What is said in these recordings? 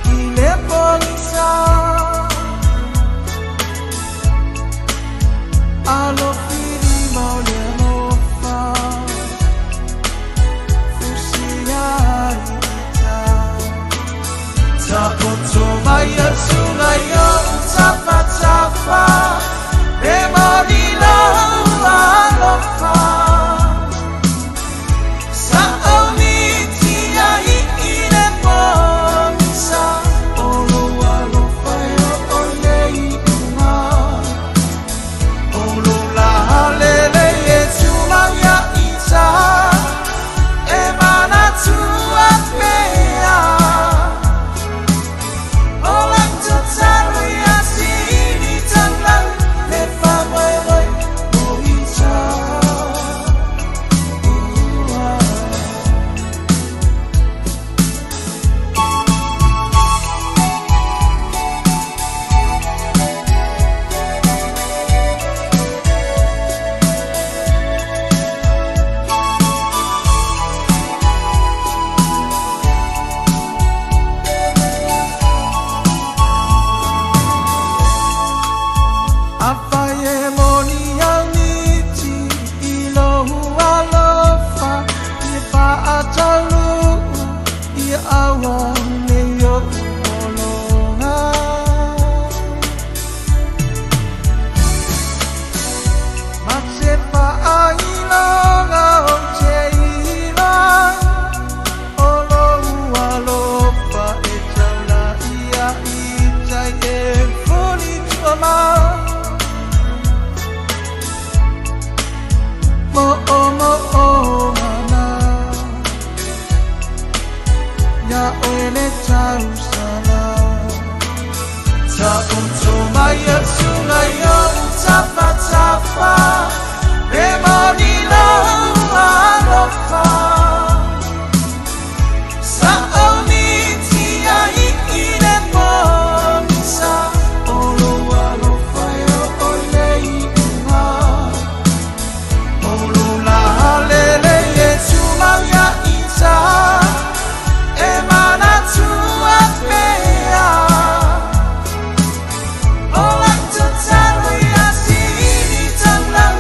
I le pogisa alofilima o le alofa fusiaita takoto mai asuga i ou tafatafa e moni lou alofa sa'o miti ai i le pogisa o lou alofa e oo i le iuga o lou lalelei e tumau ia ita e manatua pea o lau tatalo ia sili taulau le faamoemoe o ita. Ua. Afai e moni au miti i lou alofa i faatauluu ia auanei o'u ologa. Ma se faailoga ou te iloa o lou alofa e taula'i ai tai e fulitua ma mo'omo'oga na ia oe le tausala takoto mai asuga i ou tafatafa e moni lou alofa sa'o miti ai i le pogisa o lou alofa e oo i le iuga o lou lalelei e tumau ia ita e manatua pea o lau tatalo ia sili taulau.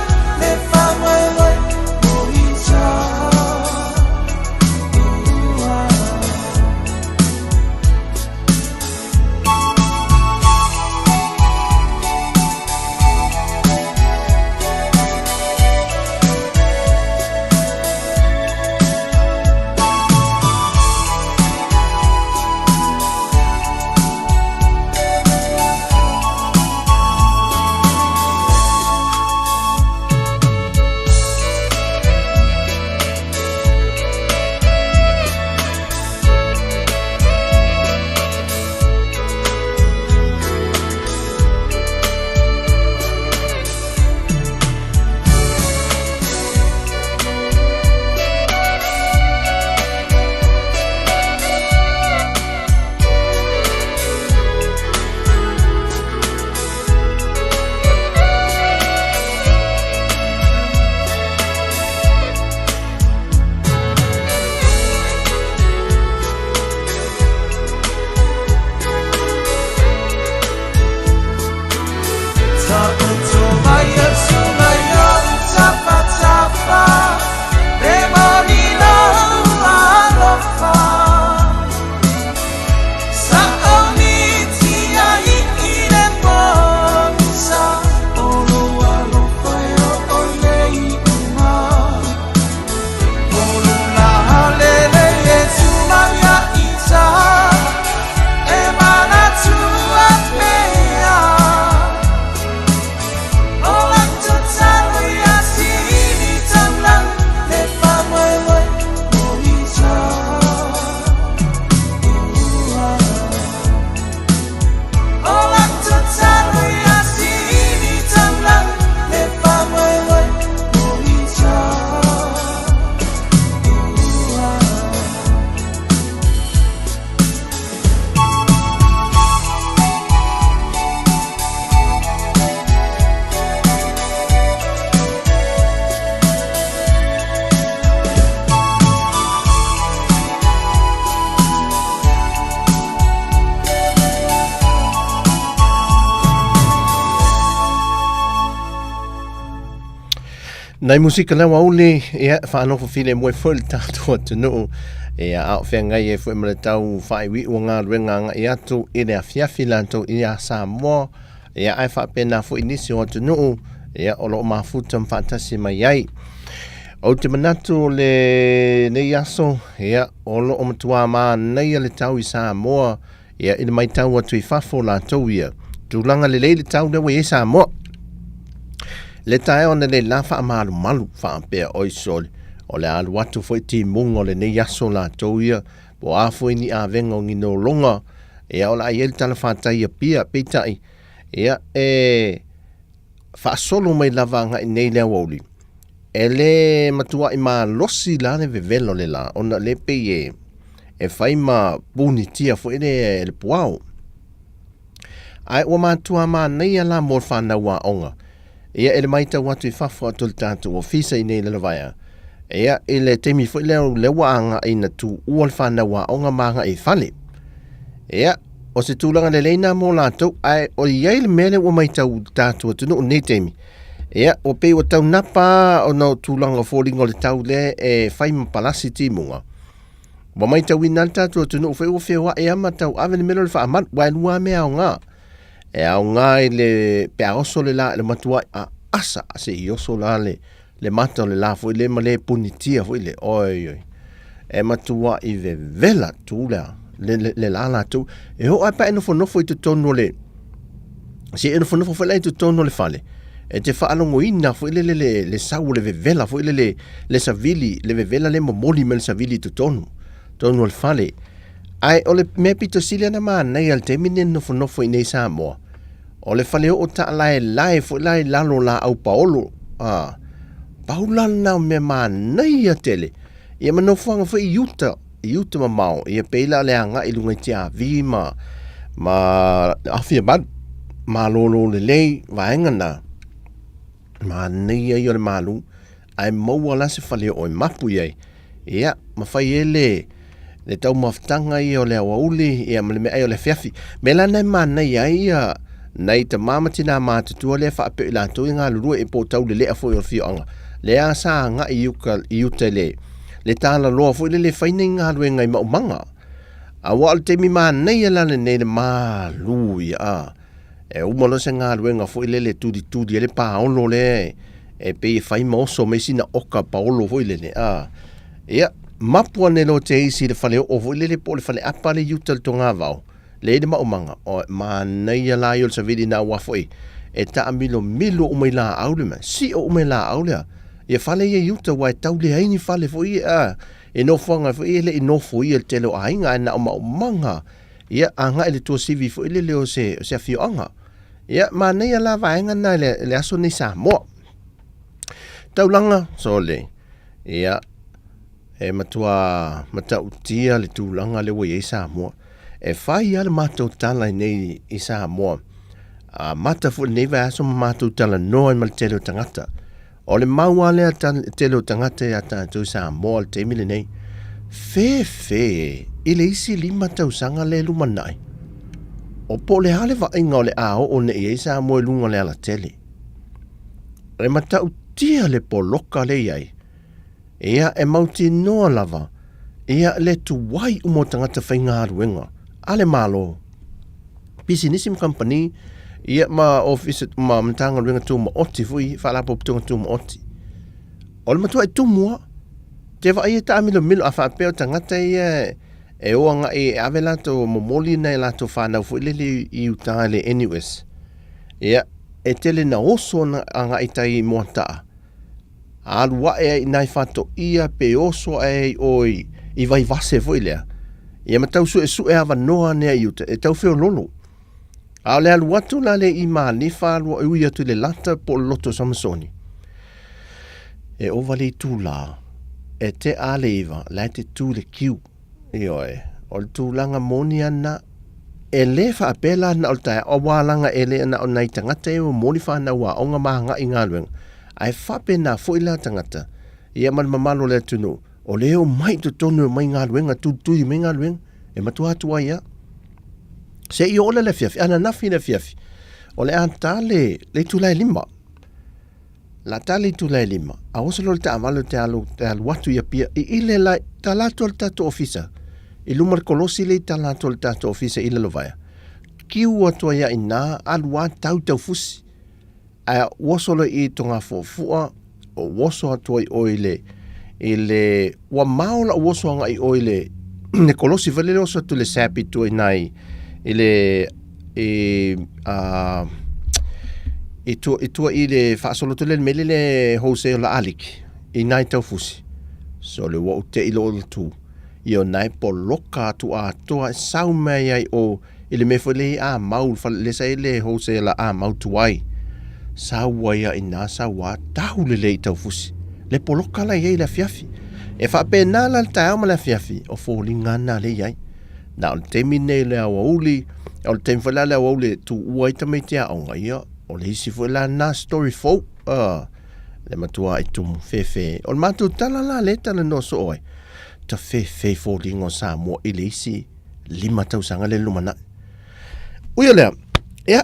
Nai musika lea aoauli, ia, faanofo filemu ai foi le tatou atunuu, ia, a o feagai ai foi ma le tau faaiuiu o galuega agai atu i le afiafi latou ia Samoa, ia, ae faapena foi nisi o atunuu, ia, o lo o mafuta ma faatasi mai ai. Ou te manatu o lenei aso, ia, o lo o matua manaia le tau i Samoa, ia, i le maitau atu i fafo latou ia, tulaga lelei le tau lea ua i ai Samoa. Le taeao analeila la faamalumalu faapea, oi sole, o le a alu atu foi timuga o lenei aso latou ia, po o a foi ni avega o ni nologa, ia o le a i ai le talafatai i Apia, peitai, ia e faasolo mai lava agai nei i le aoauli, e le matuai malosi la le vevela o le la, ona o lea e pei e, e fai ma punitia foi le, le puao. Ae ua matua manaia la mo le fanau aoga. Ia e le maitau atu i fafo atu o le tatou ofisa i nei i Lalovaea. Ia i le taimi foi lea lea ua agai ina tuua le fanau aoga ma agai i fale. Ia, o se tulaga lelei na mo latou, ae o i ai le mea lea ua maitau i le tatou atunuu i lenei taimi. Ia, ua pei ua taunapa lava ona o tulaga o foliga o le tau lea e fai ma palasi timuga. Ua maitauina lava le tatou atunuu foi ua feoai lava ma tau ave le mea lea o le faamalu, aua e lua lava mea aoga. E aoga i le pe a oso le la i le matuai aasa se i oso la le le mata o le la foi lea ma le punitia foi le oi oi e matuai vevela tu lea le, le, le la latou e oo lava pe a e nofonofo i totonu o le se e nofonofo foi la i totonu o le fale e te faalogoina foi le le le, le sau o le vevela foi le le, le savili le vevela le momoli mai le savili i totonu totonu o le fale ae o le mea pito sili ona manaia i le taimi lenei nofonofo i nei Samoa O le faleoo taalaelae foi la i lalo o laau paolo. A, pau la lena o mea manaia tele. Ia ma nofoaga foi i uta, i uta mamao, ia pei la o le agai i luga i Tiavi ma, ma Afiamalu, malolo lelei vaega na. Manaia ia o le malu, ae maua la se faleoo e mapu i ai, ia, ma fai ai le, le taumafataga ia o le aoauli, ia ma le meaai o le afiafi. Mea la na e manaia ai ia nai tama ma tina matutua lea faapea o i latou e galulue po o taulelea foi o le afioaga, lea sa agai i uka, i uta i le, le talaloa foi lele e fai nei galuega i maumaga. Aua o le taimi manaia la lenei le malu ia, a. E uma loa se galuega foi lele e tulituli ai le paolo lea e pei e fai ma oso mai sina oka paolo foi lele, a. Ia, mapu ane loa te isi i le faleoo foi lele po o le faleapa lea i uta i le togavao, lea e i ai le maumaga, oi, manaia la ia o le savili na aua foi e taamilomilo uma i laau le mea, sio uma i laau lea. Ia fale ia i uta aua e tau leai ni fale foi ia, a, e nofoaga foi ia e le i nofoia e le tele o aiga ae na o maumaga. Ia, agai i le tuasivi foi lele o se, o se afioaga. Ia, manaia la vaega na i le, le aso nei Samoa. Taulaga, sole. Ia, e matua matautia le tulaga lea ua i ai Samoa. E fai lava le matou tala i nei i Samoa. Amata foi lenei vaiaso ma matou talanoa ai ma le tele o tagata. O le mau lava lea a le tele o tagata ia tatou i Samoa i le taimi lenei, fefe i le isi 5 tausaga lea e lumanai, o po o le a le vaaiga o le a oo nei i ai Samoa i luga o le alatele. E matautia le poloka lea e i ai, ia e mautinoa lava ia le tuai uma o tagata faigaluega a le Malo, pisinisi ma kamupani, ia ma ofisa ma Matagaluega Tumaoti foi, Faalapotopotoga Tumaoti. O le matuai tumu lava. Te vaai e taamilomilo a faapea o tagata ia e o agai e ave latou momoli nai a latou fanau foi lele i uta i le NUS. Ia, e tele na oso agai i tai i Moataa alu ae ai i ina i Faatoia pe oso ae ai i o i Vaivase foi lea, ia ma tau suesue avanoa anea i uta e tau feololo. A o le alu atu la lea i Malifa alu e ui atu i Lelata po o le Loto o Samasoni, e ova le itula, e tea le 9, la e te tu i le kiu. Ioe, o le tulaga moni lava lena. E le faapea la na o le taeao, aua leaga e le na o nai tagata ia ua momoli fanau aoga ma agai i galuega, ae faapena foi la tagata, ia ma le mamalu o le atunuu, o lea e omai i totonu e omai i galuega, tulituli mai galuega, e matua atu ai lava. Se i oo lea i le afiafi, ananafi i le afiafi, o le a ta le itula e 5. La tala i itula e 5, a oso loa le taavale ou te alu, te alu atu i Apia, i ile la, tala atu a le tatou ofisa, i luma o le kolosi lea i tala atu a le tatou ofisa i Lalovaea. Kiu atu ai a i ina, alu a tau i Taufusi. Ae oso loa i i Togafuafua, ou oso atu ai oe i le, i le, ua mao la'u oso aga'i i oe i le, le kolosi foi lele oso atu i le SAP i tua i ina i, i le, i, a, i tua, i tua i le faasolo atu lea i le mea lele wholesale o Laaliki, i ina i Taufusi. Sole ua ou te'i loa o le tu. Ia o na e poloka atu atoa e sau mai ai o i le mea foi lea i Amau, le fale lea sa i ai le wholesale a Amau tuai. Sau ai a inā, sau a tahu lelei i Taufusi. Le poloka la i ai i le afiafi. E faapena la le taeao ma le afiafi, o foliga na lea i ai. Na o le taimi nei o le aoauli, o le taimi foi la le aoauli e tuua ai tamaiti aoga, ia, o le isi foi la na story fou, le matua i tumu fefe. O le matou tala la lea e talanoa soo ai, ta fefe i foliga o Samoa i le isi 5 tausaga le lumanai. Ui o lea, ia,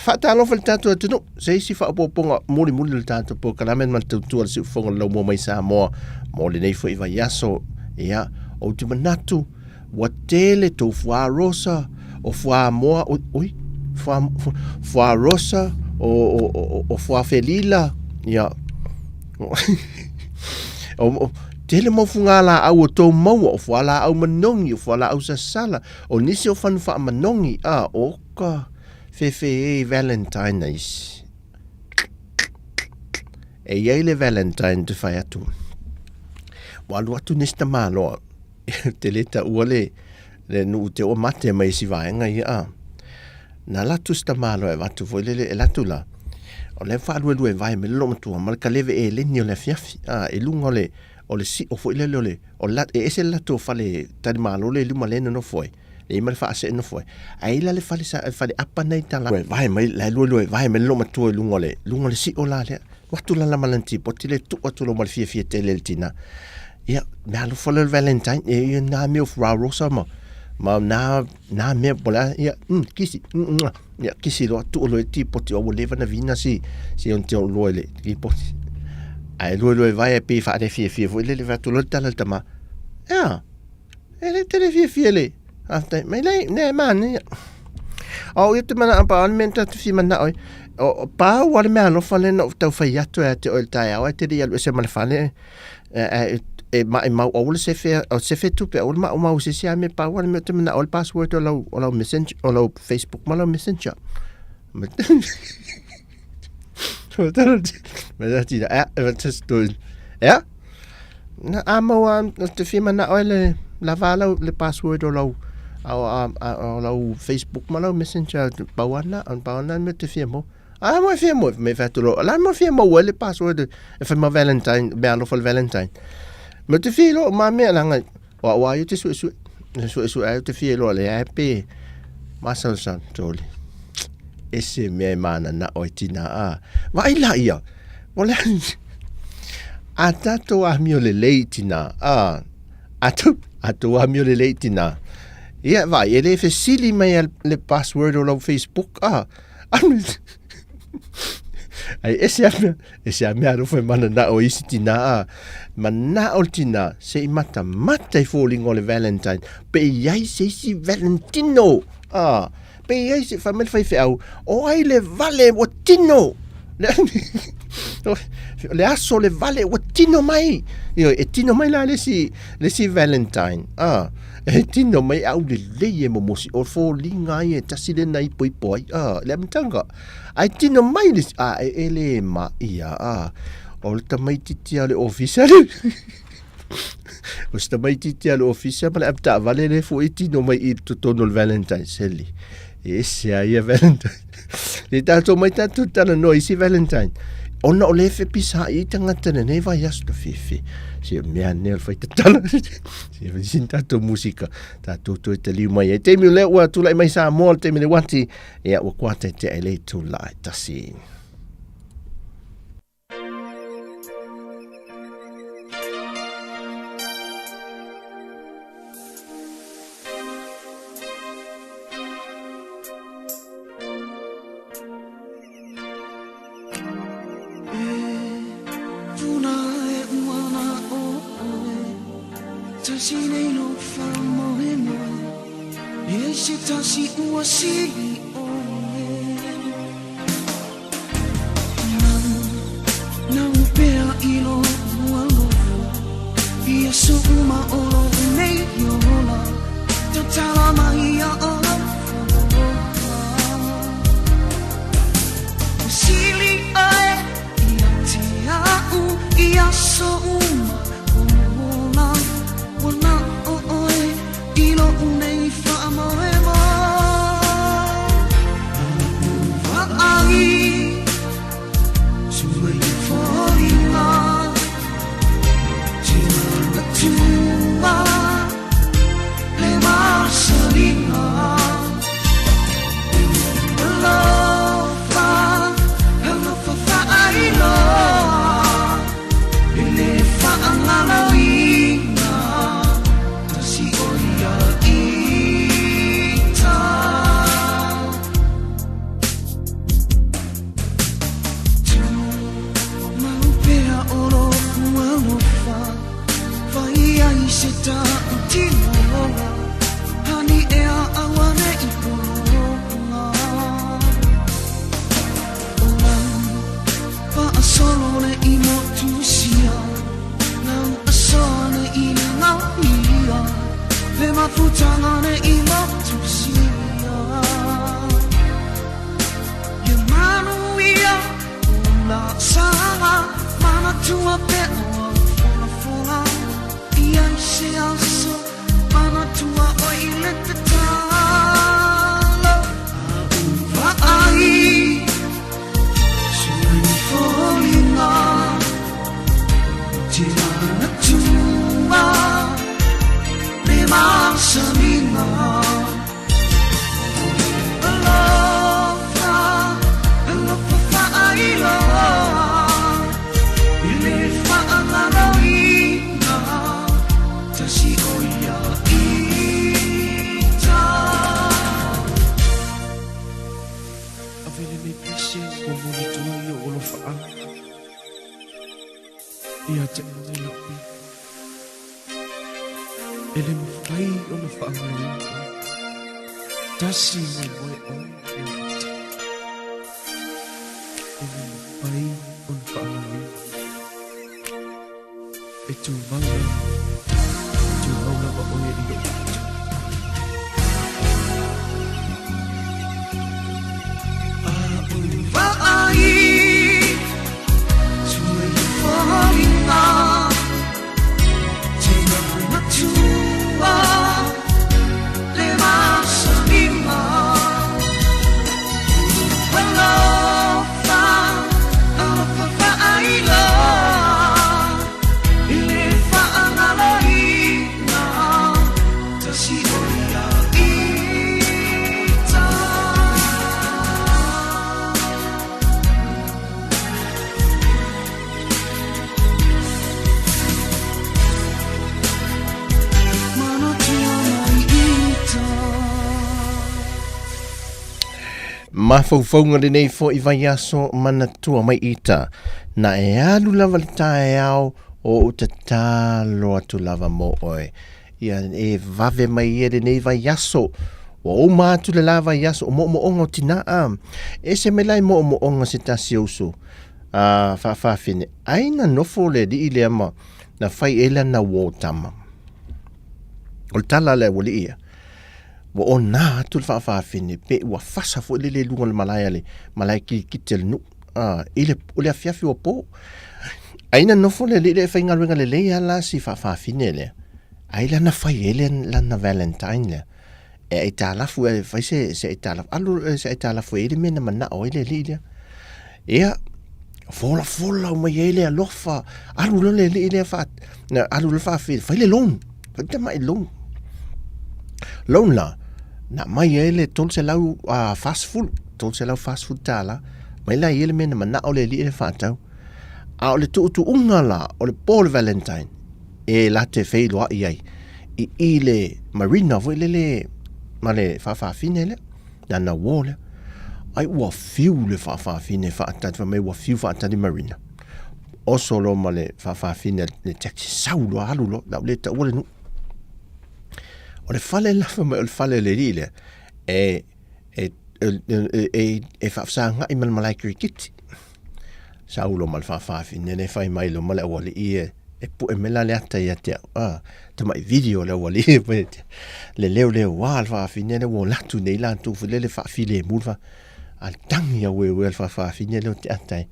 faatalofa i le tatou atunuu, se isi faaopoopoga mulimuli o le tatou polokalame ma le tautua a le siufofoga o le laumua mai Samoa mo lenei foi vaiaso. Ia, ou te manatu, ua tele tou fuā rosa, o fuā moa, ui, ui, fuā, fuā rosa, o fuā felila, ia, o, tele mau fugalaau o tou maua, o fualaau manogi, o fualaau sasala, o nisi o fanu faamanogi, a, o ka fefe e Valentine a isi. E i ai le Valentine te whai atu. Ua alu atu nisi tamāloa, te le taua le, le nuu te o mate mai isi vaega ia a. Na alu atu si tamāloa e avatu foi lele, e alu atu la, o lea e faaluelue vae mai le loomatua ma le kaleve eleni o le afiafi, a, i luga o le, o le sio foi lele o le, o le, e ese le latou fale talimalo le i luma lea e nonofo ai, le i ai ma le faasee nofo ai. Ae i ai la le fale sa, fale apa na i tala, vae mai, la e luelue vae mai le loomatua i luga o le, luga o le sio la lea. Alu atu la la ma lana tipoti le tuu atu loa ma le fiafia tele i le tina. Ia, mea alofa lea o le Valentine, e ia nā mea o fuarosa ma, ma nā, nā mea po o le a, ia, kisi, ia, kisi loa, tuu loa i le tipoti, ua leva ona vina si, si ona te loa i le tipoti. Ae luelue vae e pei e faalefiafia foi lele, fai atu loa le tala i le tama, ea, E le tele fiafia le faafetai mai nei, ne manaia. O ia te manao pa o le mea na tatou fia manao ai, o pau lava le mea alofa lea na ou tau fai atu ia te oe i le taeao ae te le i alu ese ma le fale e maimau aua le sefe, o sefe tupe aua le maumau i se isi lava mea, pau lava le mea ou te manao ai le password o lau, o lau messenger, o lau Facebook ma lau messenger. Ea? Na a maua te fia manao ai le lava lau le password o lau o lau Facebook ma lau Messenger pau ana pau ana mea te fia maua. A mo e fia maua me fai atu loa la mo fia maua le password e fai ma Valentine mea alofa le Valentine. Me te fia iloa ma mea leaga o au lava ia te suesue. Suesue ai te fia iloa le ai pe masalosalo toli. Ese mea e mananao ai tina a. Vaai la ia. O le a tatou amio lelei tina a. A tou, a tou amio lelei tina. Ia vaai, e le fesili mai le password o lau Facebook a. Ai ese a mea, ese a mea alofa e mananao i isi tinā a. Manao le tinā, se i matamata i foliga o le Valentine, pe i ai se isi Valentino. A, pe i ai se, fai mai le faifeau, o ai le vale ua tino. Le, le aso le vale ua tino mai. Ioe, e tino mai la le isi, le isi Valentine. A, e tino mai aulelei e momosi, o foliga ia e tasi lena ipoipo ai. A, le amataga. Ae tino mai le a e, e le ma ia a o le tamaitiiti a le ofisa le o se tamaitiiti a le ofisa ma le avetaavale le foi e tino mai i totonu o le Valentine seli e ese a ia Valentine le tatou mai tatou talanoa i isi Valentine ona o le fepisaai ai tagata i lenei vaiaso ta fefe se mea nei o le faitatala se sina tatou musika tatou toe taliu mai ai taimi o lea ua tulai mai Samoa le taimi le uati Ia, ua kuatetea i le itula e tasi. Tasi nei lou faamoemoe, Leai se tasi ua sili oe. Nau, nau pea i lou alofa, I aso uma o lou nei ola, Tatala mai ia o lou faaalofa. Ua sili oe ia te a'u i aso uma o lou ola, Ua na o oe i lo'u nei faamoemoe. Vaai sua i foliga te manatua le masaliga Alofa, alofa faailoa e le faagaloina tasi o ia ita. Tumau pea o lo'u alofa, fai ai se tautino ola, Hani ea auane'i pologa. O lau faasolo ne'i motusia, lau asoa ne'i lagaia, le mafutaga ne'i motusia. Ia manuia o laasaga, manatua pea o au folafola, i ai se aso manatua oe i le tatalo. A'u vaai sua i foliga te manatua le masaliga. Alofa, alofa faailoa i le faagaloina tasi o ia ita. Ave lenei pese ua moni tua i ou alofaaga ia te oe lau pele. E le mafai ona faagaloina oe. Tasi moemoe oe ia te. E le mafai ona faagaloina. E tumau lava, e tumau lava oe i lou pito. A'u vaai sua i foliga te manatua le masaliga. Alofa, alofa faailoa i le faagaloina tasi o ia ita. Manatua mai ita. Mafaufauga lenei foi vaiaso manatua mai ita. Na e alu lava le taeao o ou tatalo atu lava mo oe. Ia e vave mai ia lenei vaiaso. Ua uma atu le la vaiaso o moomooga o tinaa. Ese mai la i moomooga se tasi o uso a faafafine. Ai na nofo le alii lea ma na fai e lana uo tama. O le tala lea ua lii ia. Ua ona atu le faafafine pe ua fasa foi lele i luga o le malae a le malae kilikiti a le nuu. A, i le, o le afiafi ua po. Ai na nofo le alii lea e faigaluega lelei lava la si faafafine lea. Ai lana fai ai le lana Valentine lea. E aitalafu e fai se, se aitalafu. Alu se aitalafu e i le mea na manao ai le alii lea. Ia, folafola uma i ai le alofa. Alu loa le alii lea fa, na, alu loa faafili, fai le loan. Fai tamai loan. Loan la, na mai ai le 340, 340 tala, mai la i le mea na manao le alii le faatau. A o le tuutuuga la, o le po o le Valentine, e la te feiloai ai, i i le marina foi lele ma le faafafine lea, lana uo lea. Ai ua fiu le faafafine faatali, fai mai ua fiu faatali marina. Oso loa ma le faafafine le taxi, sau loa, alu loa, la u le taua le nuu. O le fale la fai mai o le fale o le alii lea, e, e, e, e, e, e faafesagai ma le malae kirikiti. Saulo ma le faafafine le fai mai lo ma le aualii e, e pue mai la le ata ia te au. Ah, tamai video le aualii e mai te. Le leo leo wā le faafine le ua latu nei latou foi le le faafilemu le fa. A le tangi au e le faafafine leo te ata e.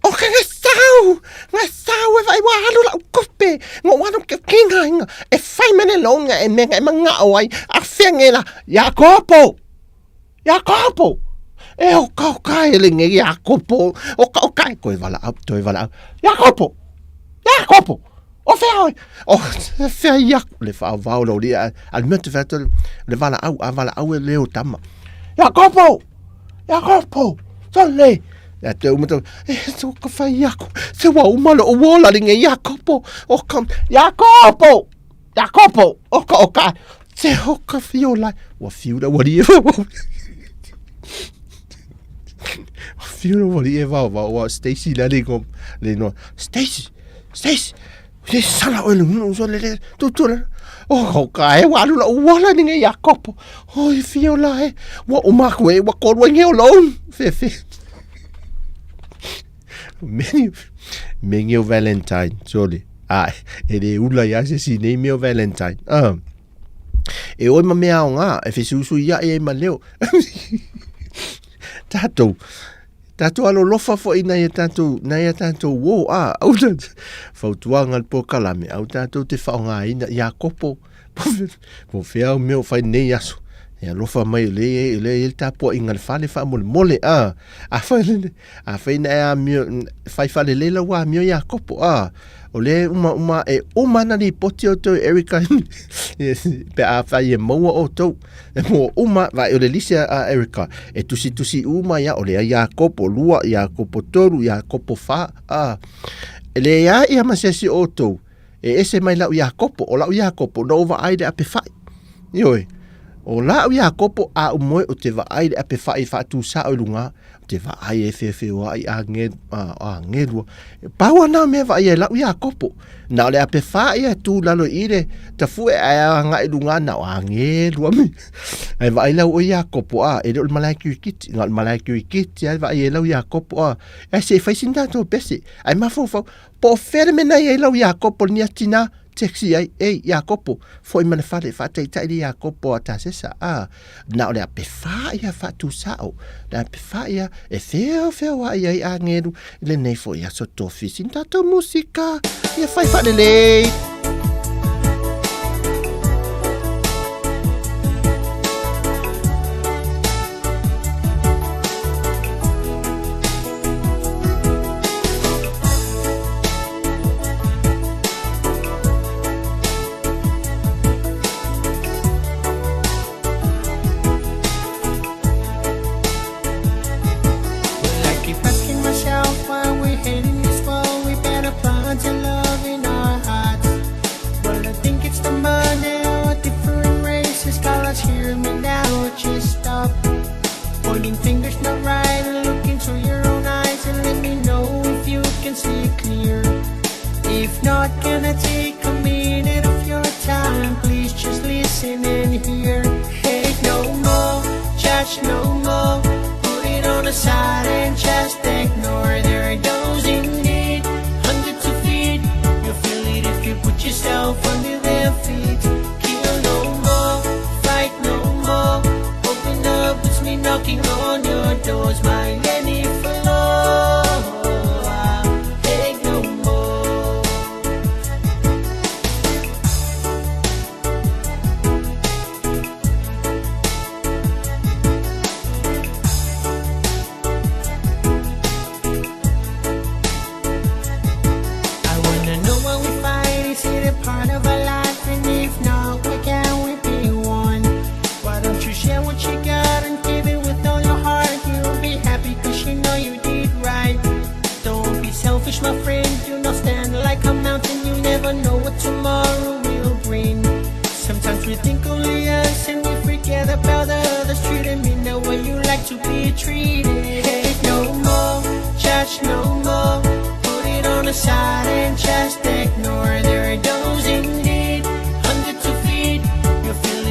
O ka ngasau, ngasau e vai ua alu lau kope, ngo ua alu ke kinga inga, e fai mene longa e menga e mangao ai, a fea ngela, Iakopo, Iakopo, e o ka o ka e le nge Iakopo, o ka o ka e koe wala au, toe wala au, Iakopo, Iakopo, o fea oe, o fea Iakopo, le whaavao lau lia, a le mea te whea le wala au, a wala au e leo tama, Iakopo, Iakopo, sole, Ia te uma tau, e tō ka whai aku, se wa uma lo uola ringe Iakopo, o ka, Iakopo, Iakopo, o ka o ka, te o ka whio lai, ua whiu la wari e wau, ua whiu la wari e wau, wau, wau, Stacy la le ngo, le no, Stacy, Stacy, le sala oe le hunu so le le, tu tu la, o ka o ka e wa alu la uola ringe Iakopo, o i whio la e, ua uma aku e, ua korua nge o loun, fe fe. Meni, meni o Valentine, sole. A, e le ula ia se si nei mea o Valentine. Ah. E oi ma mea o ngā, e fesusu ia e ma leo. Tātou, tātou alo lofa fo i nei tātou, nei tātou wō, a, au tātou, fautuanga le pōkalame, au tātou te whaonga ina, ia kopo, Po whea o mea o whai nei aso. E alofa mai o le e le e tapoa inga le fale wha mole mole a. A whai le a whai na a mio whai fale le la wa mio ia kopo a. O le uma uma e uma na li poti o tau Erika pe a whai e maua o tau. E mo uma vai o le lisi a Erika e tusi tusi uma ia o le ia kopo lua ia kopo toru ia kopo wha a. E le ia ia masesi o tau. E ese mai lau Iakopo, o lau Iakopo, no vaai le ape whai. Ioe, o lau Iakopo a umoe o te vaai le ape whai whaatū sa o lunga, o te vaai e whewheo ai a nge, a, a ngelua. Pau ana mea vaai e lau Iakopo. Na o le ape whai e tū lalo i le tafu e a ngai lunga na o a ngelua mi. Ai vaai lau o Iakopo a, e le o le malae kirikiti, ngā o le malae kirikiti ai vaai e lau Iakopo a. E se whai sin tātou pese, ai mawhau Po o fea le mea na i ai lau Iakopo ni a tina, teksi ai, ei, Iakopo, foi ma le fale, faataitai le Iakopo a Tasesa, a, na o le ape wha ia whaatusao, le ape wha ia, e wheo wheo a ia i angelu, i lenei foi aso tofi, sin tātou musika, ia whai whaalelei. Well, I keep asking myself why we're heading this far. We better plant your love in our hearts. Well, I think it's the money or different races. Colors, hear me now, just stop. Pointing fingers not right and look into your own eyes and let me know if you can see clear. If not, can I take a minute of your time? Please just listen and hear. Hate no more, judge no more. Put it on the side and just ignore. There are those in need, hunger to feed. You feel it if you put yourself under their feet. Kill no more, fight no more. Open up, it's me knocking on your doors. My Lenny for love. Hate no more. I wanna know what we fight. Is it a part of our life? And if not, why can't we be one? Why don't you share what you got and give it with all your heart? You'll be happy cause you know you did right. Don't be selfish, my friend. Do not stand like a mountain. You never know what tomorrow will bring. Sometimes we think only us and we forget about the others. Treat them in the way you like to be treated. Hate no more, judge no more. Put it on the side and just ignore. There are those in need, hunger to feed. You feel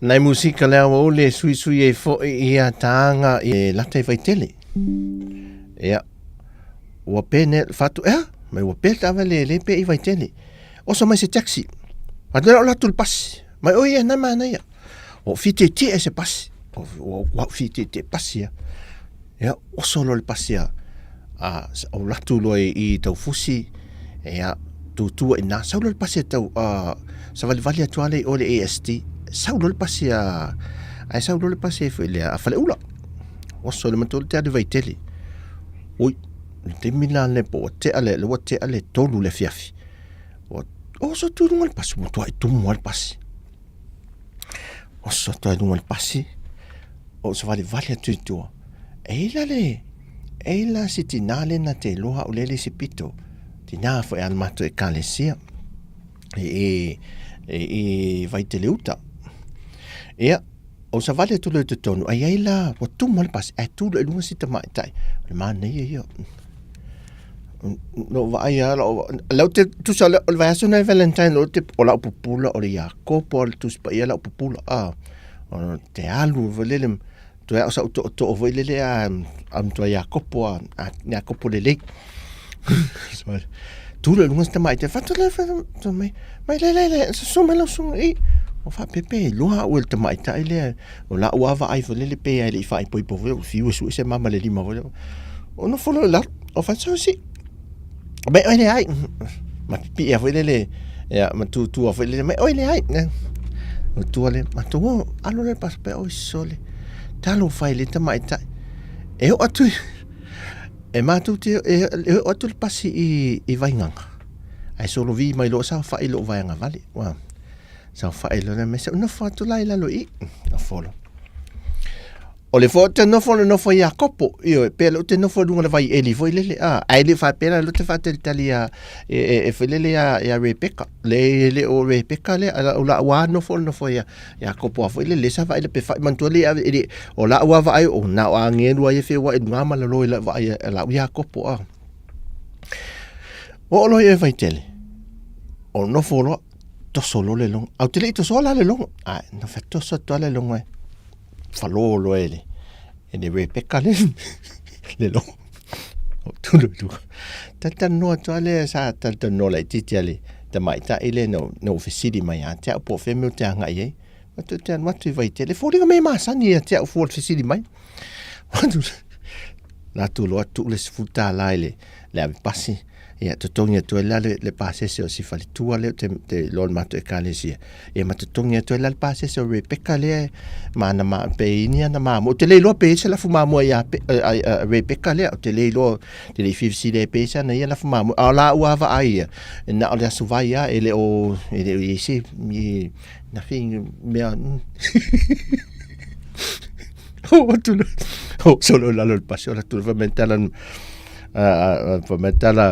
Nai musika le awa ole e suisui e fo'i ia tānga i lata i Vaitele. Ia, ua pene fatu, ea, mai ua pe tawa le le pe i Vaitele. Oso mai se taxi. Fatu le o latu le pasi. Mai oi e nai mana ia. O fiti ti e se pasi. O o fiti ti pasi ia. Ia, oso lo le pasi a a o latu loa i Taufusi, ia, tutua i nā, sau loa le pasi a tau, a, savalivali atu lava lea i o i le ASD, sau loa le pasi a, ae sau loa le pasi foi lea a Faleula. Oso le matua te alu i Vaitele. Oi, le taimi la lea po ua tea le, ua tea le 3 le afiafi. Ua oso atu i luga o le pasi, ua matuai tumu lava le pasi. Oso atu ai luga o le pasi, o savalivali atu i tua. E i la le, e i la si tinā le na te iloa au le le isi pito. Tinā foi a le matou ekalesia i, i, i, i Vaitele uta. Ia, o savali atu loa i totonu, ai ai la, ua tumu ai le pasi, ae tu loa i luga si tamaitai. O le manaia ia. No vaai a lau lau te tusa o le vaiaso nei Valentine o te o lau pupula o le Iakopo o le Tusi Paia lau pupula a o te alu foi lele toe ao sau tootoo foi lele a a matua Iakopo a a Iakopo lelei tu loa i luga si tamaitai fatu le fatu mai mai le le le susu mai lau susuga i o faapepe e iloa au e le tamaitai lea O lau lava vaai foi lele pe ai le i faaipoipo foi, fiu e sue se mama le lima foi lele. O nofo loa i lalo, o fai, mai oe leai. Ma pipii foi lele, ia, ma tutua foi lele, mai oe leai. O tua le, ma tua, alu le pasi pe oi sole. Talofa i le tamaitai. E oo atu, e matou te, e oo atu le pasi i, i Vaigaga. Ae solovi mai loa saofai i lou vaega vale. Ua. Saofai loa le mea, nofo atu la i lalo i i, nofo loa. O le foi te nofo le nofo i Iakopo, ioe, pe le te nofo i luga o le vai eli foi lele, a, ae le faapea la te faatalitali ia, e, e, e foi lele ia, ia Rebeka, le, le o Rebeka le, o la ua nofo le nofo ia Iakopo a foi lele, sa vaai le pe fai mantua le, e, o la ua vaai, o na o agelu ai e feoai i luga ma lalo i la vaai a la Iakopo, a. O o loa i e Vaitele, o nofo loa, toso loa le logo. Au te le i tosoa la le logo. Ai, na fetoso atu lava le logo e falo loa e le, e le Rebecca le, le logo. O tulu i luga. Talatalanoa atu lava lea sa talatalanoa laitiiti a le tamaitai lea na ou fesili mai ia te au po o fea mea ou te agai ai. Atu te alu atu i Vaitele. E foliga mea e masani ia te au fua o le fesili mai. La tu loa tuu le $10 i le, le ave pasi. Ia, totogi atu ai la le, le pasese o si faletua lea te, te iloa o le matou ekalesia. Ia, ma totogi atu ai la le pasese o Rebecca lea ma ana ma, pe ini ana mamoe. Ou te le iloa pe i ai se lafu mamoe ia pe, a, a, a Rebecca lea. Ou te le iloa, te le i fia pe i ai se ana ia lafu mamoe. A o la ua vaai ia, na o le aso vai lava, e le o, e le o i ai se, i, nothing, mea, Oo atu loa, oo solo i lalo o le pasi, o latou fai mai tala, fai mai tala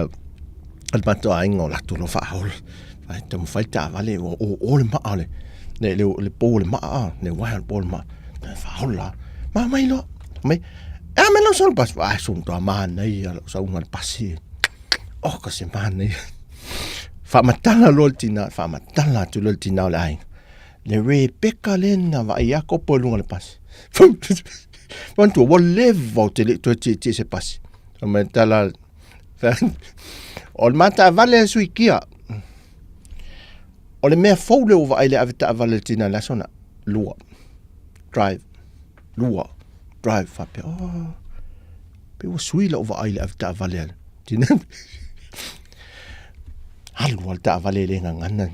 a le matou aiga o latou loa faaola. Ai taumafai le taavale ua o le maa le le le le pou o le maa a, le uaea o le pou o le maa. Faaola. Ma mai loa. Mai. E a mai lau sau le pasi. Ai so matua manaia lau sauga i le pasi. Oh ka se manaia. Faamatala loa le tina, faamatala atu loa le tina o le aiga. Le Rebecca lea na vaai Iakopo i luga o le pasi. Manatua, ua leva ou te le i toe tietie i se pasi. Fai mai tala, o le ma taavale a sui kia. O le mea fou lea ua vaai le ave taavale le tina i le aso na, lua. Drive. Lua. Drive. Faapea, oh, pe ua sui lau vaai i le ave taavale a le tina. Alu lava le taavale e le gagana.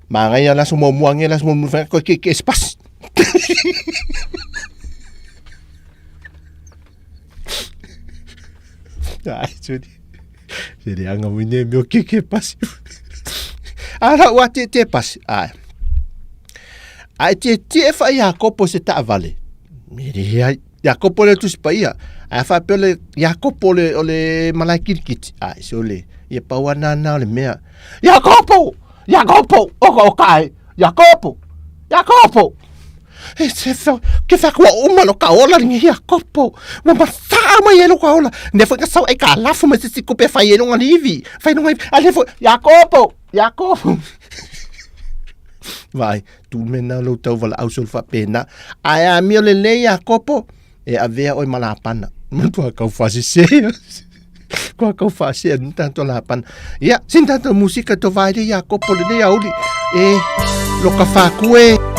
Manaia le aso muamua ane le aso muamua fai atu ke ke se pasi. Ai, suri. Se le anga mai nei mea o ke ke pasi. Ara ua te te pasi. Ai. Ai te te e whai Iakopo se taavale. Me le ai. Iakopo le Tusi Paia. Ae a faapea o le Iakopo o le, o le malae kilikiti, ai se o le, ia pau ana na o le mea. Iakopo! Iakopo! O ka o ka e! Iakopo! Iakopo! E se fa, ke fa kua uma lo ka ola ni Iakopo. Ua masaa mai e lo ka ola. Ne foi ka sau e ka lafu mai se si kupe fai e longa livi. Fai longa ivi. A le foi, Iakopo! Iakopo! Vai, tu mena lo tau vala au sol faapena. Ae amio lelei Iakopo, e avea oe ma Lapana. Matua kau faasese. Kua kau faasea ni tātou Lapana. Ia, sin tātou musika to vaere Iakopo lenei auli. E, loka whākue.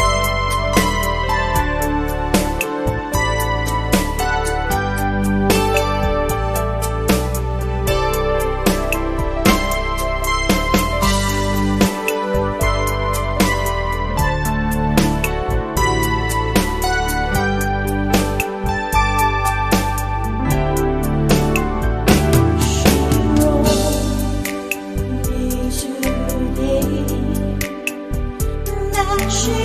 She wrote me today that she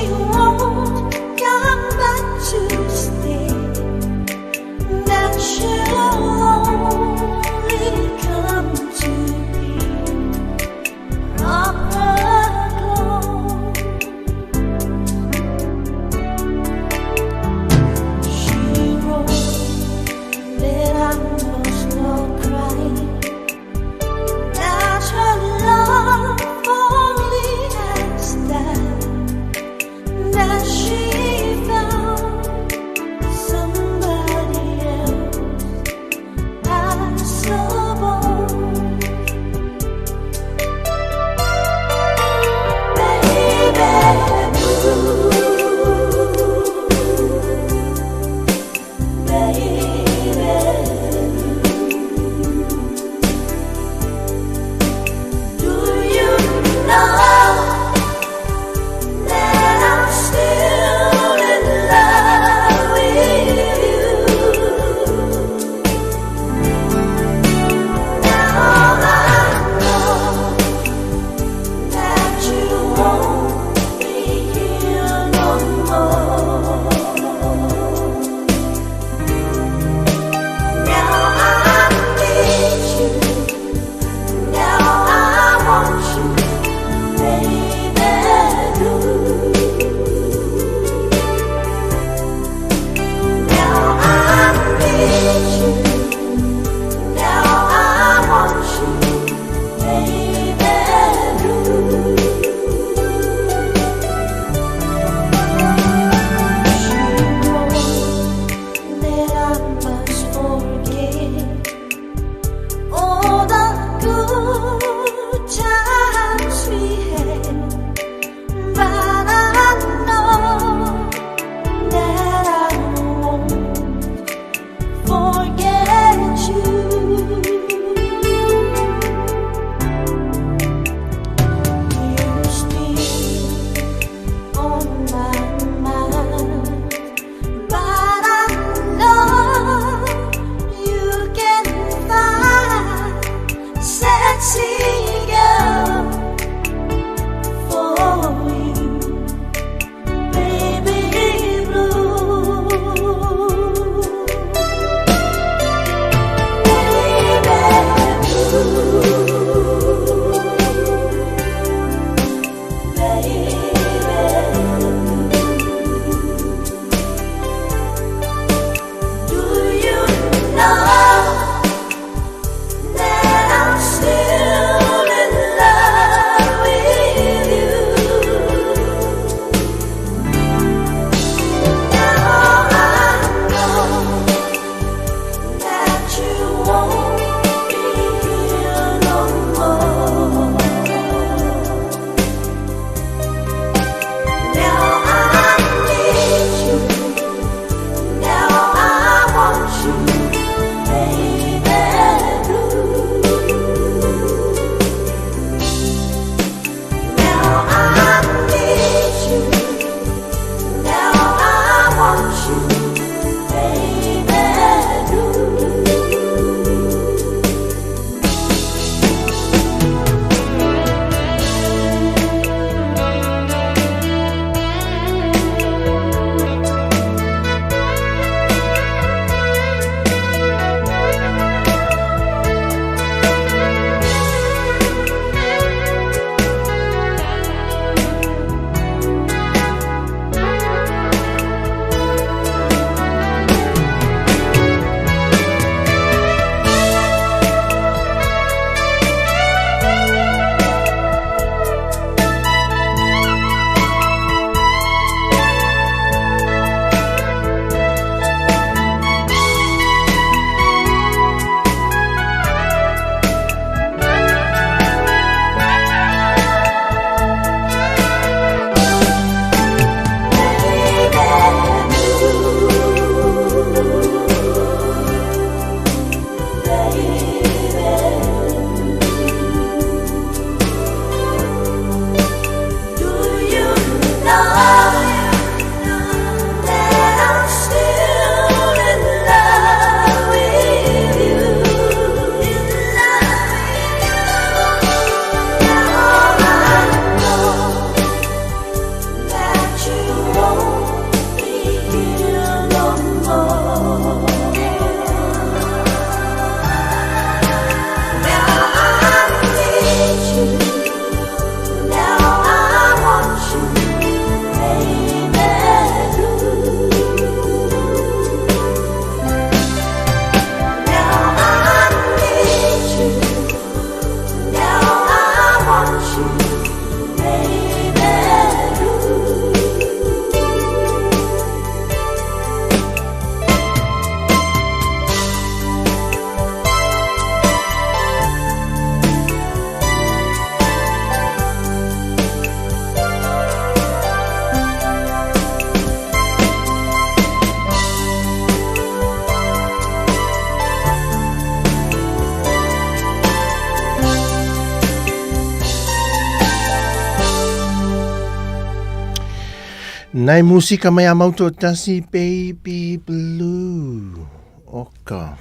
Nei musika mai a mau tasi Baby Blue. Oka.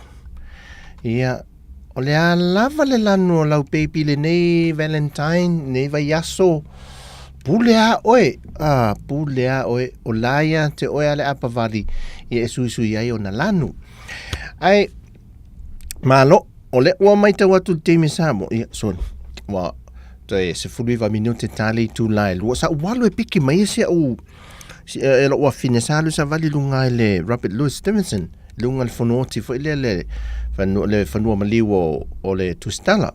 Ia, o le a lava le lanu o lau baby le nei Valentine, nei vai aso. Pule a oe, ah, pule a oe, o la ia te oe ale apavali, ia e suisui ai o na lanu. Ai, Malo, o lea ua matau atu i le taimi sa mo, ia, sorry, ua toe 19 minute ta le itula e lua. Sa ou alu e piki mai e si au, si, e lou afine, sa alu savali i luga i le Robert Louis Stevenson, i luga i le fonuoti foi lea le, fanua, le fanua maliu o, o le Tusitala.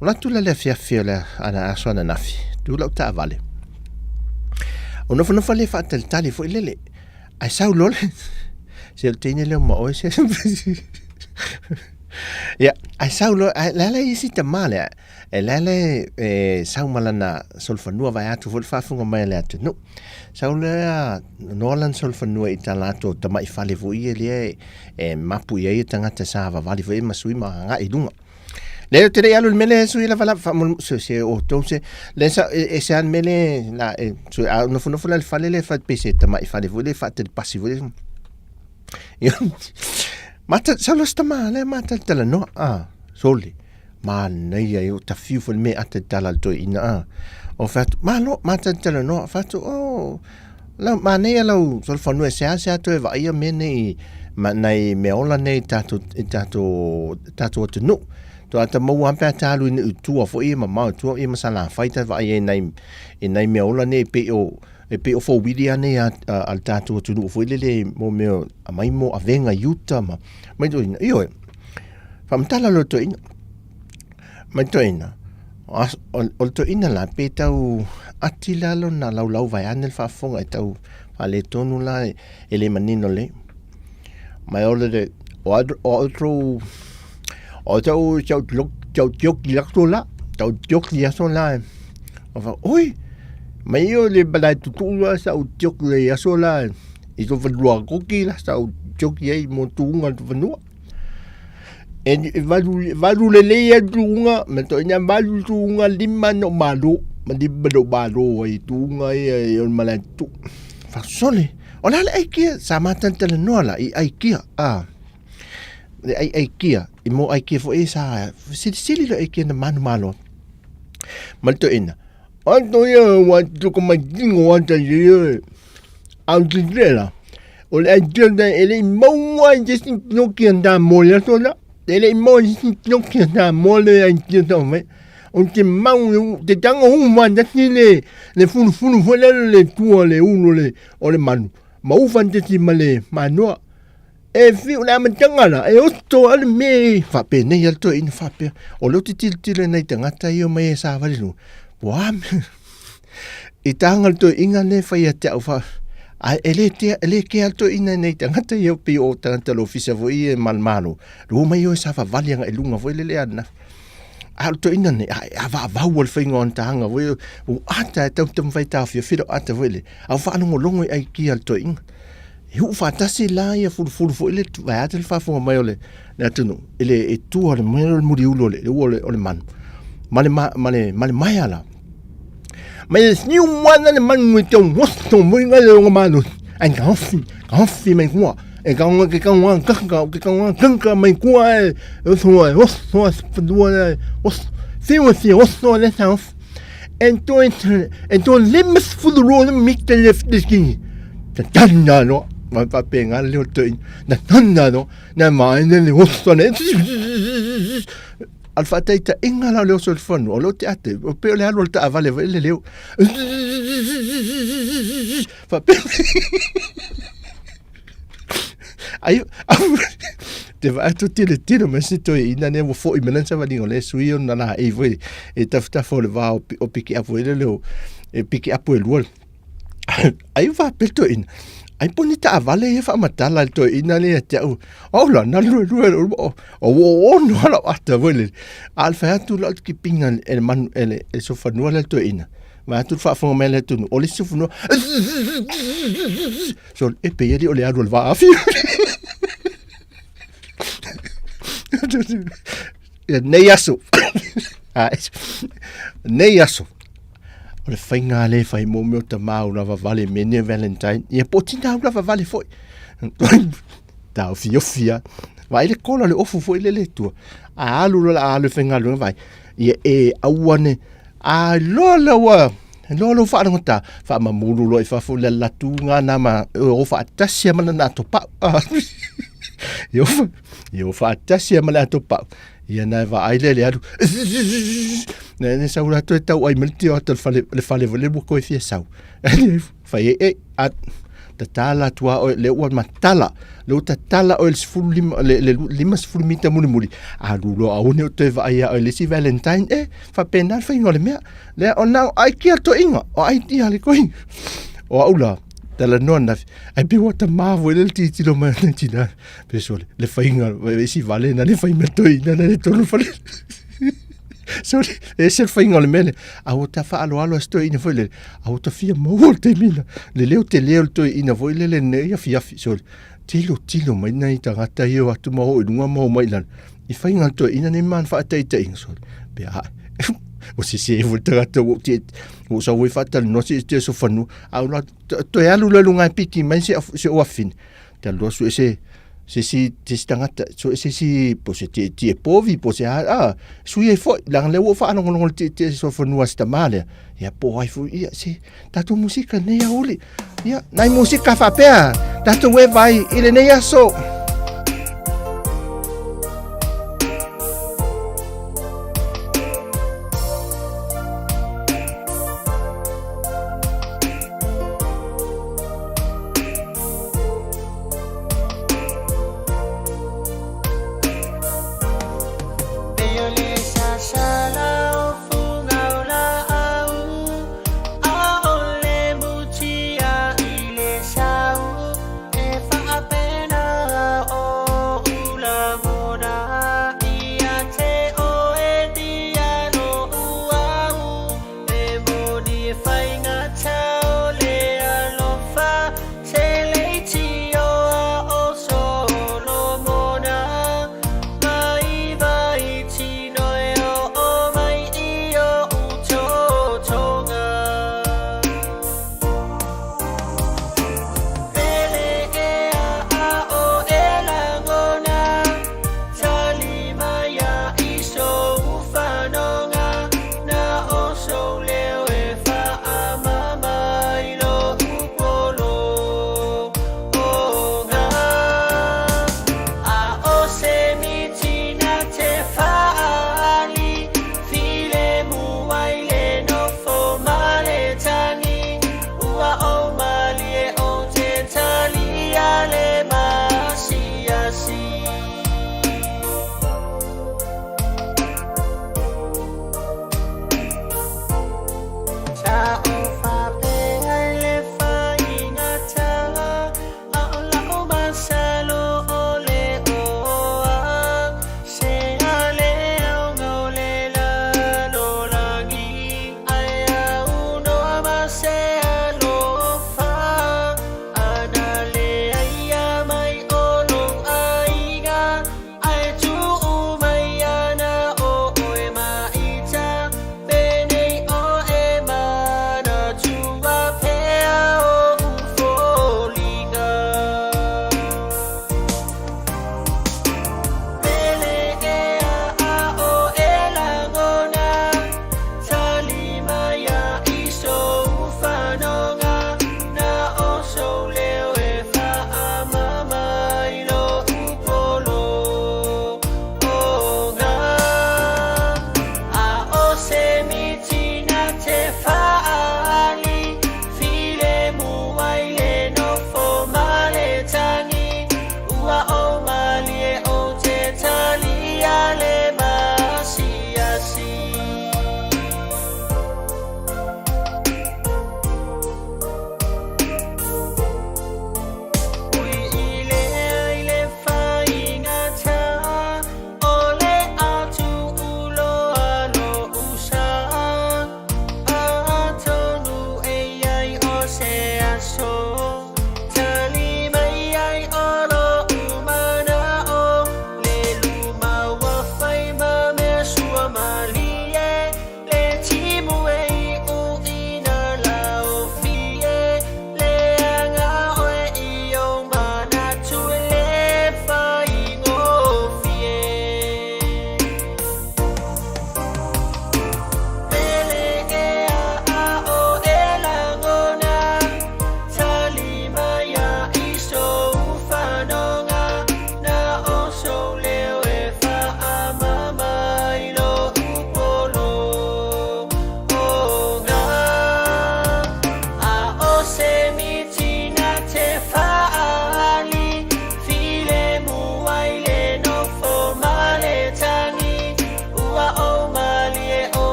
O la atu la le afiafi o le ana aso ananafi, tu lau taavale. O nofonofo le faatalitali foi lele, Ae sau loa le se o le teine lea ma oe se Ia, ae sau loa, ae le ala isi tama lea, e le ala e sau ma lana solofanua vae atu foi le faafofoga mai a le atunuu. Sau lea noa lana solofanua i ta latou tamai fale foi ia lea e mapu i ai tagata sa vavali foi ma sui ma agai i luga. Le ou te le i alu i le mea lea e sui lava lava faamolemole se se outou se le sa e, e se a le mea lea la e sui a nofonofo la i le fale lea fai pe se tamai fale foi lea faatelepasi foi lea. Ia mata sau loa se tama lea mata talanoa a sole manaia e o tafiu foi le mea ata tala le toeaina a o fai atu malo mata talanoa fai atu oh Lau, manaia lau solofanua e seasea toe vaaia mea nei, ma, nai mea ola nei i tatou, i tatou, tatou atunuu. Toa ata maua lava pe a ta alu i nuu i tua foi ia mamao i tua ia ma Salafai ta vaai ai i nai, i nai mea ola nei e pei o, e pei o fouili lava nei a, a, a le tatou atunuu foi lele mo mea aumai mo avega i uta ma, mai toeaina, ioe. Faamatala loa toeaina. Mai toeaina, o le toeaina la, pe tau ati la lona laulau vaeane le faafofoga e tau faaletonu la e le manino lelei. Mai o le o outou o tau tau tioki aso la, tau tioki aso la. O fa oi, mai o le malae tutuu la sa u tioki le aso la i to fanua koki la sa u tioki ai mo tuunga to fanua. E valu, valu lelei a tuuga, ma toeaiina valu tuuga lima na ou malo, ma lima na ou malo ai i tuuga ia e o le malae tutu. Faasole, o le a le aikia, sa matalatalanoa la i aikia, a, le ai aikia, i mo aikia foi sa silisili le aikia na manumalo. Ma le toeaina, Ato ia ua tuku mai tino ata ia au te la. O le aikia nei e le i maua ai se isi tinoki a Samoa i le aso lea. E le i maua i se isi tinoki a Samoa le aikia sa fai. O te mau te tago uma tasi le le fulufulu foi lea le tua le ulu o le o le manu ma ufa tasi ma le manoa. E fiu le amataga la e oto a le mea e faapenei a le toeaina faapea. O lea ou te tilotilo i nai tagata ia omai e savali luga, ua a mea. I taga le toeaina lea e fai ia te au fa, ae e le tea, e le kea le toeaina i nai tagata ia pei o tagata o le ofisa foi ia e malomalo, le omai o e savavali agai i luga foi lele ananafi. A o le toeaina nei, a e avaavau le faiga o ana taga foi, ua ata e tau taumafai e taofiofia lou ata foi lele, a ua faalogologo i aikia a le toeaina. E uu faatasi la ia fulufulu foi le vaeatu le faafofoga mai o le atunuu i le e tua le mea o le muliulu o le ua o le manu ma le ma le ma le maea la. Ma e siu wana le manu e tau oso mai ngai le onga malosi ai ka ofi ka ofi mai kua e ka onga ke ka onga kaka ke ka onga kaka mai kua e oso e oso a fadua le oso siu si oso le sa ofi e toe e toe limas fulu le mite le fiti ta tana no ma pa penga le o toe na tana no na ma ne le oso ne al faataita inga la le oso le fanu o lo te ate o pe o le alu o le taavale foi le leo fa pe ai te vaai atu tele tele mai se toeaina lea ua fo'i mai lana savaliga o lea e sui ona laei foi e tafatafa o le va o pikiapu ai le leo e pikiapu e lua ai faapea le toeaina ai po o ni taavale ia faamatala i le toeaina lea ia te au au la na lue lue o ua ono lava lau ata foi lele a o le fai atu la o le kipinga e le manu e le sofanua lea le toeaina vaai atu le faafofoga mai a le atunuu o le isi sofanua So, e pei e le o le alu o le vaafi. Ia, nei aso. Nei aso. O le faiga lea e fai mo mea o tama ula vale mea nei o Valentine. Ia po o tina ula vale foi. Taofiofi lava. Vaai le kola o le ofu foi lele i tua. A alu loa o le a alu e faigaluega vaai. Ia e aua ne a iloa lea ua iloa lou faalogotā faamamulu loa i fafo le alu atu gana ma o faatasi lava ma lana atopau. Ia o faatasi lava ma le atopau. Ia na e vaai lea i le alu. Na e sau latou e tauai mai le tio atu o le fale, le fale foi lele ua toe fia sau. Fai ai, e, a, tatala atu lava oe, lea ua matala, lea ua tatala oe i le 15, le 50 mita mulimuli, alu loa aua ne i ou toe vaai ia oe i le isi Valentine, e, faapena le faiga o le mea. Lea, o na o aikia le toeaina, o aitia le toeaina. O au la, talanoa ananafi, ae pei ua tama foi lea le tilotilo mai o le tina. Pe sole, le faiga, e isi vale na le fai mea toeaina na le tonu fale. Sole, e ese le faiga o le mea lea. A ua ta faaaloalo a si toeaina foi lele, a ua ta fia maua le taimi na. Le leo tele o le toeaina foi lele nei afiafi, sole, tilotilo mai nai tagata ia o atu ma oo i luga ma oo mai i lalo. I faiga o le toeaina nei ma ana faataitaiga, sole, pe a ua sese foi le tagata ua ou tie, ua ou sau ai faatalanoa se i te aso fanua. A ua toe alu loa i luga e piki mai si ou afafine. Te alu loa sue se se isi se isi tagata sue se isi po o se tietie povi po o se a a sui ai foi leaga lea ua ou faalogologo i le tietie solofanua a si tama lea ia po o ai foi ia se tatou musika lenei aoauli ia nai musika faapea tatou e vai i lenei aso.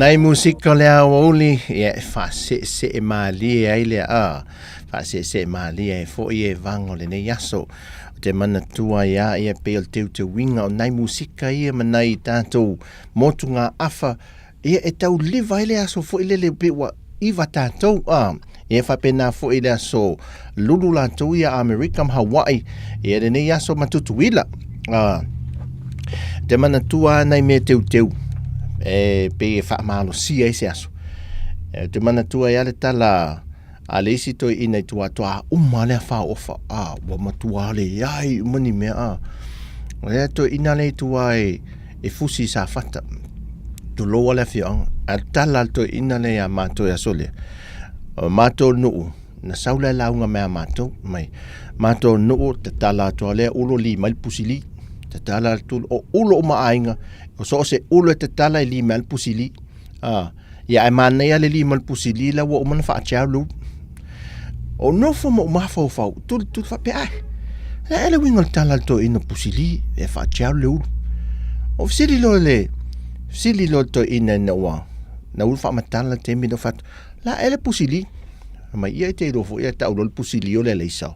Nai musika o le aoauli, ia e faaseesee malie ai le a, faaseesee malie ai foi e vaga o lenei aso. Ou te manatua ai a ia pei o le teuteuina o nai musika ia ma nai tatou motugaafa, ia e tau liva ai le aso foi lele pei ua iva tatou a. Ia faapena foi le aso lulu latou ia Amerika ma Hawaii, ia lenei aso ma Tutuila. A, te manatua nai mea teuteu e pei e faamalosia ai se aso. E te manatua ai le tala a le isi toeaina i tua atu, a uma lea faaofa, a ua matua leai uma ni mea, a. O lea toeaina lea i tua e fusi i Safata, tulou a le afioaga, a le tala a le toeaina lea ia matou i aso lea, o matou nuu, na sau lea lauga mai a matou, mai, matou nuu, tatala atu a lea ulo li mai le pusili, tatala atu, o ulo uma aiga, o so o se ulo e tatala e li mai le pusili, a, ia ae manaia le li mai le pusili la ua uma na faatiau le ulu. O nofo ma ou mafaufau, tuli tuli faapea, ai, le a le uiga o le tala a le toeaina pusili e faatiau le ulu. O fesili loa le, fesili loa le toeaina ina ua, na ulu faamatala le taimi na fai atu, la e le pusili. Fai mai, ia e te iloa foi e tau loa le pusili o le alaisa.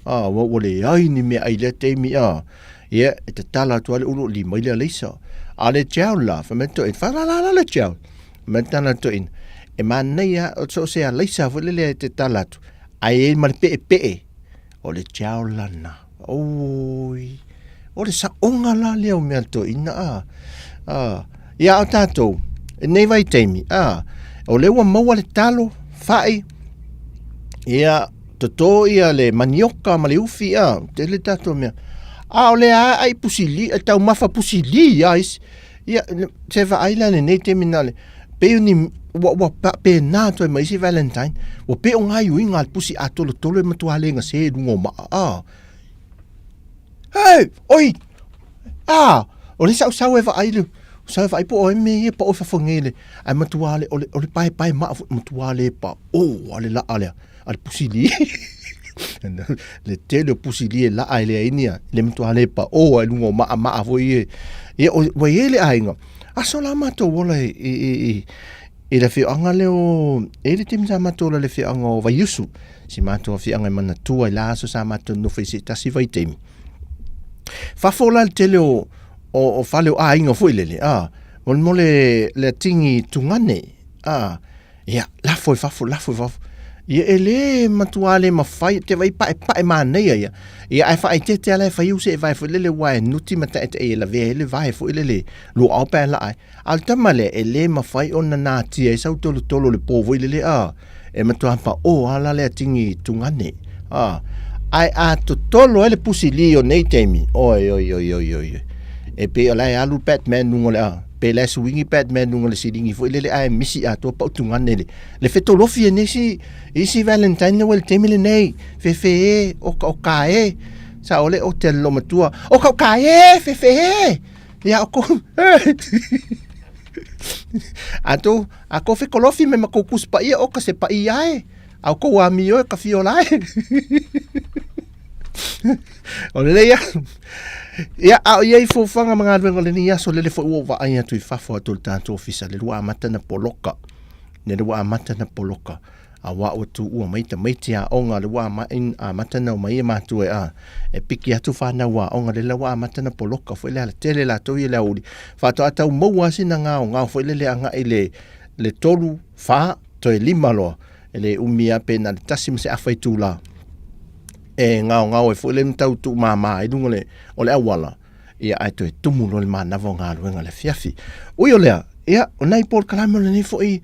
A, ua leai ni meaai i lea taimi, a. Ia, e tatala atu lava le ulu, li mai le alaisa. A le tiao la, fai mai le toeaina, fai la la la le tiao. Fai mai le tala a le toeaina, e manaia, o so o se alaisa foi lele e te tala atu, ae i ai ma le peepee, o le tiao lana. Oi, o le saoga la lea o mea a le toeaina, a. A, ia a o tatou, i lenei vaitaimi, a, o lea ua maua le talo, fai, ia, toto ia le manioka ma le ufi, a, tele tatou mea. A o lea lava ai pusili, e taumafa pusili lava isi. Ia, se vaai la i lenei taimi na o le, pei o ni, ua faapena atu ai ma isi Valentine, ua pei o gaoioiga a le pusi atolatolo e matua le gase i luga o maa, a. Hei, oi, a, o le sausau e vaai le, sau e vaai po o ai mea ia pao i fafo nei le, ae matua le, o le, o le paepae maa foi, matua le pao a le laa lea, a le pusili. Le tele o pusili e laa e leai ni a, le matua le pao a i luga o maa maa foi e. Ia, ua i ai le aiga, aso la matou ola i le afioaga lea o, e i ai le taimi sa matou ola i le afioaga o Vaiusu, si matou afioaga e manatua i la aso sa matou nonofo i se tasi vaitaimi. Fafo la le tele o fale o aiga foi lele, a, molemole le atigi tugane, a, ia, lafo i fafo, lafo i fafo. Ia, e le matua le mafai, te vaai paepae manaia ia. Ia, ae faaeteete lava la e fai au seevae foi lele, aua e nuti ma taetae e lavea ai le vae foi lele, luaao pe a laa ai. A o le tama lea, e le mafai ona natia ai sau tolotolo i le po foi lele, a, e matua pao lava la le atigi tugane, a. Ae a totolo ai le pusi li o nei taimi, oi, oi, oi, oi, oi, oi. E pei o la e alu Batman luga o le, a, pe la e suingi Batman luga o le silingi foi lele ae misi atoa pau tugane le, le fetolofi e nisi, isi Valentine le ua i le taimi lenei, fefe e, oka oka e, sa o le o te lomatua, oka oka e, fefe e, ia o ko, a tou, a kou fekolofi me ma kou kusi paia o ka se paia e, a o kou amio e ka fiola e. O lelei ia. Ia, a o iai fuafuaga ma galuega o lenei aso, lele foi ua ou vaai atu i fafo atu o le tatou ofisa, lele ua amata na poloka. Lele ua amata na poloka. Auā ua tuua mai tamaiti aoga, lea ua amata na omai e matua e a, e piki atu fanau aoga, lele ua amata na poloka foi le alatele latou ia le aoauli. Faatoa tau maua lava sina gaogao foi lele agai le le tolu, fa, toe lima loa, e le umi lava pe na o le tasi ma se afa itula e gaogao ai foi lea ma tau tuumama ai luga o le auala, ia ae toe tumu loa le manava o galuega i le afiafi. Ui o lea, ia, o nai polokalame o lenei foi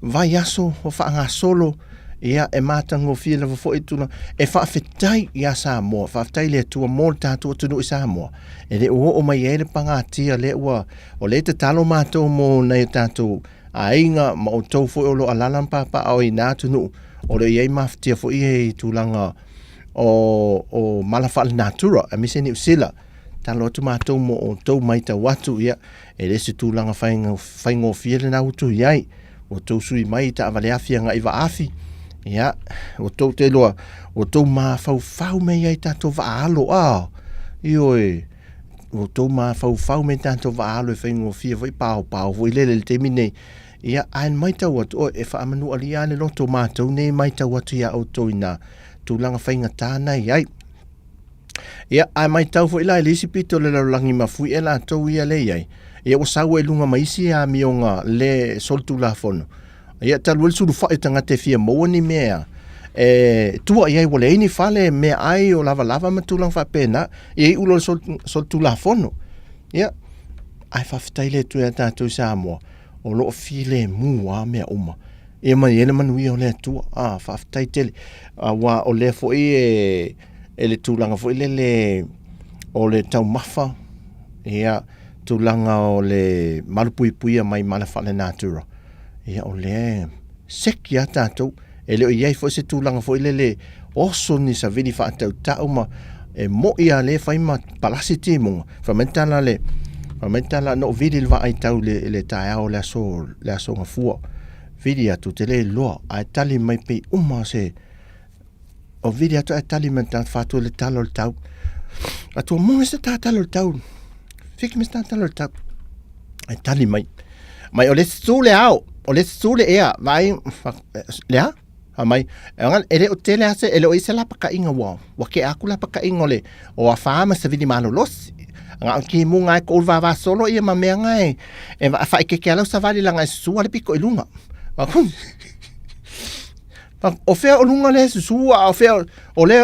vaiaso o faagasolo, ia, e matagofie lava foi tulaga. E faafetai ia Samoa, faafetai i le Atua mo le tatou atunuu i Samoa, e le o oo mai ai le pagatia lea ua, o lea e tatalo matou mo nai o tatou aiga ma outou foi o lo o alaala ma papaaao i na atunuu, o lo o i ai mafatia foi i tulaga o mala faalenatura, aemaise Niu Sila. Tatalo atu matou mo outou matau atu, ia, e le se tulaga faigofie lena ua tou i ai. Ua tou sui mai i taavale afi agai i vaafi, ia, ua tou te iloa, ua tou mafaufau mai ai tatou vaaalo, a, ioe, ua tou mafaufau mai tatou vaaalo e faigofie foi paopao foi lele i le taimi nei. Ia, ae maitau atu, oi, e faamanualia lava le loto o matou nei e maitau atu iā outou i nā tulaga faigata na e i ai. Ia, ae maitau foi la i le isi pito o le lalolagi mafuie latou ia lea e i ai, ia ua sau ai i luga ma isi amioga le solitulafono. Ia, talu ai le sulufai o tagata e fia maua ni mea e tua i ai, ua leai ni fale, meaai o lavalava ma tulaga faapena, ia iu loa i le solitulafono. Ia, ae faafetai i le Atua ia tatou i Samoa, o lo o filemu lava mea uma. Ia ma i ai le manuia o le Atua. A, faafetai tele. Aua o lea foi e, e le tulaga foi lele o le taumafa, ia, tulaga o le malupuipuia mai mala faalenatura, ia o lea e seki lava tatou. E le o i ai foi se tulaga foi lele oso ni savili faatautau ma e mo'i lava lea e fai ma palasi timuga. Fai mai le tala a le, fai mai le tala na ou vili i le vaai tau i le taeao o le aso, le aso Gafua. Vili atu ou te le iloa, ae tali mai pei uma se, o vili atu ae tali mai le fatu le tala o le tau. Atu mo se ta tala o le tau. Fiki me se tala o le tau. Ae tali mai. Mai o le su le ao, o le su le ea, vai le a? A mai, e le o tele ase, e le o i se lapakainga ua, ua ke aku lapakainga o le, o a wha ma se vili malolosi. Nga o ki munga e ko ulva va solo ia ma mea nga e, e va wha i ke ke alau savali langa e sua le piko i lunga. O fea o luga le susu a o fea o le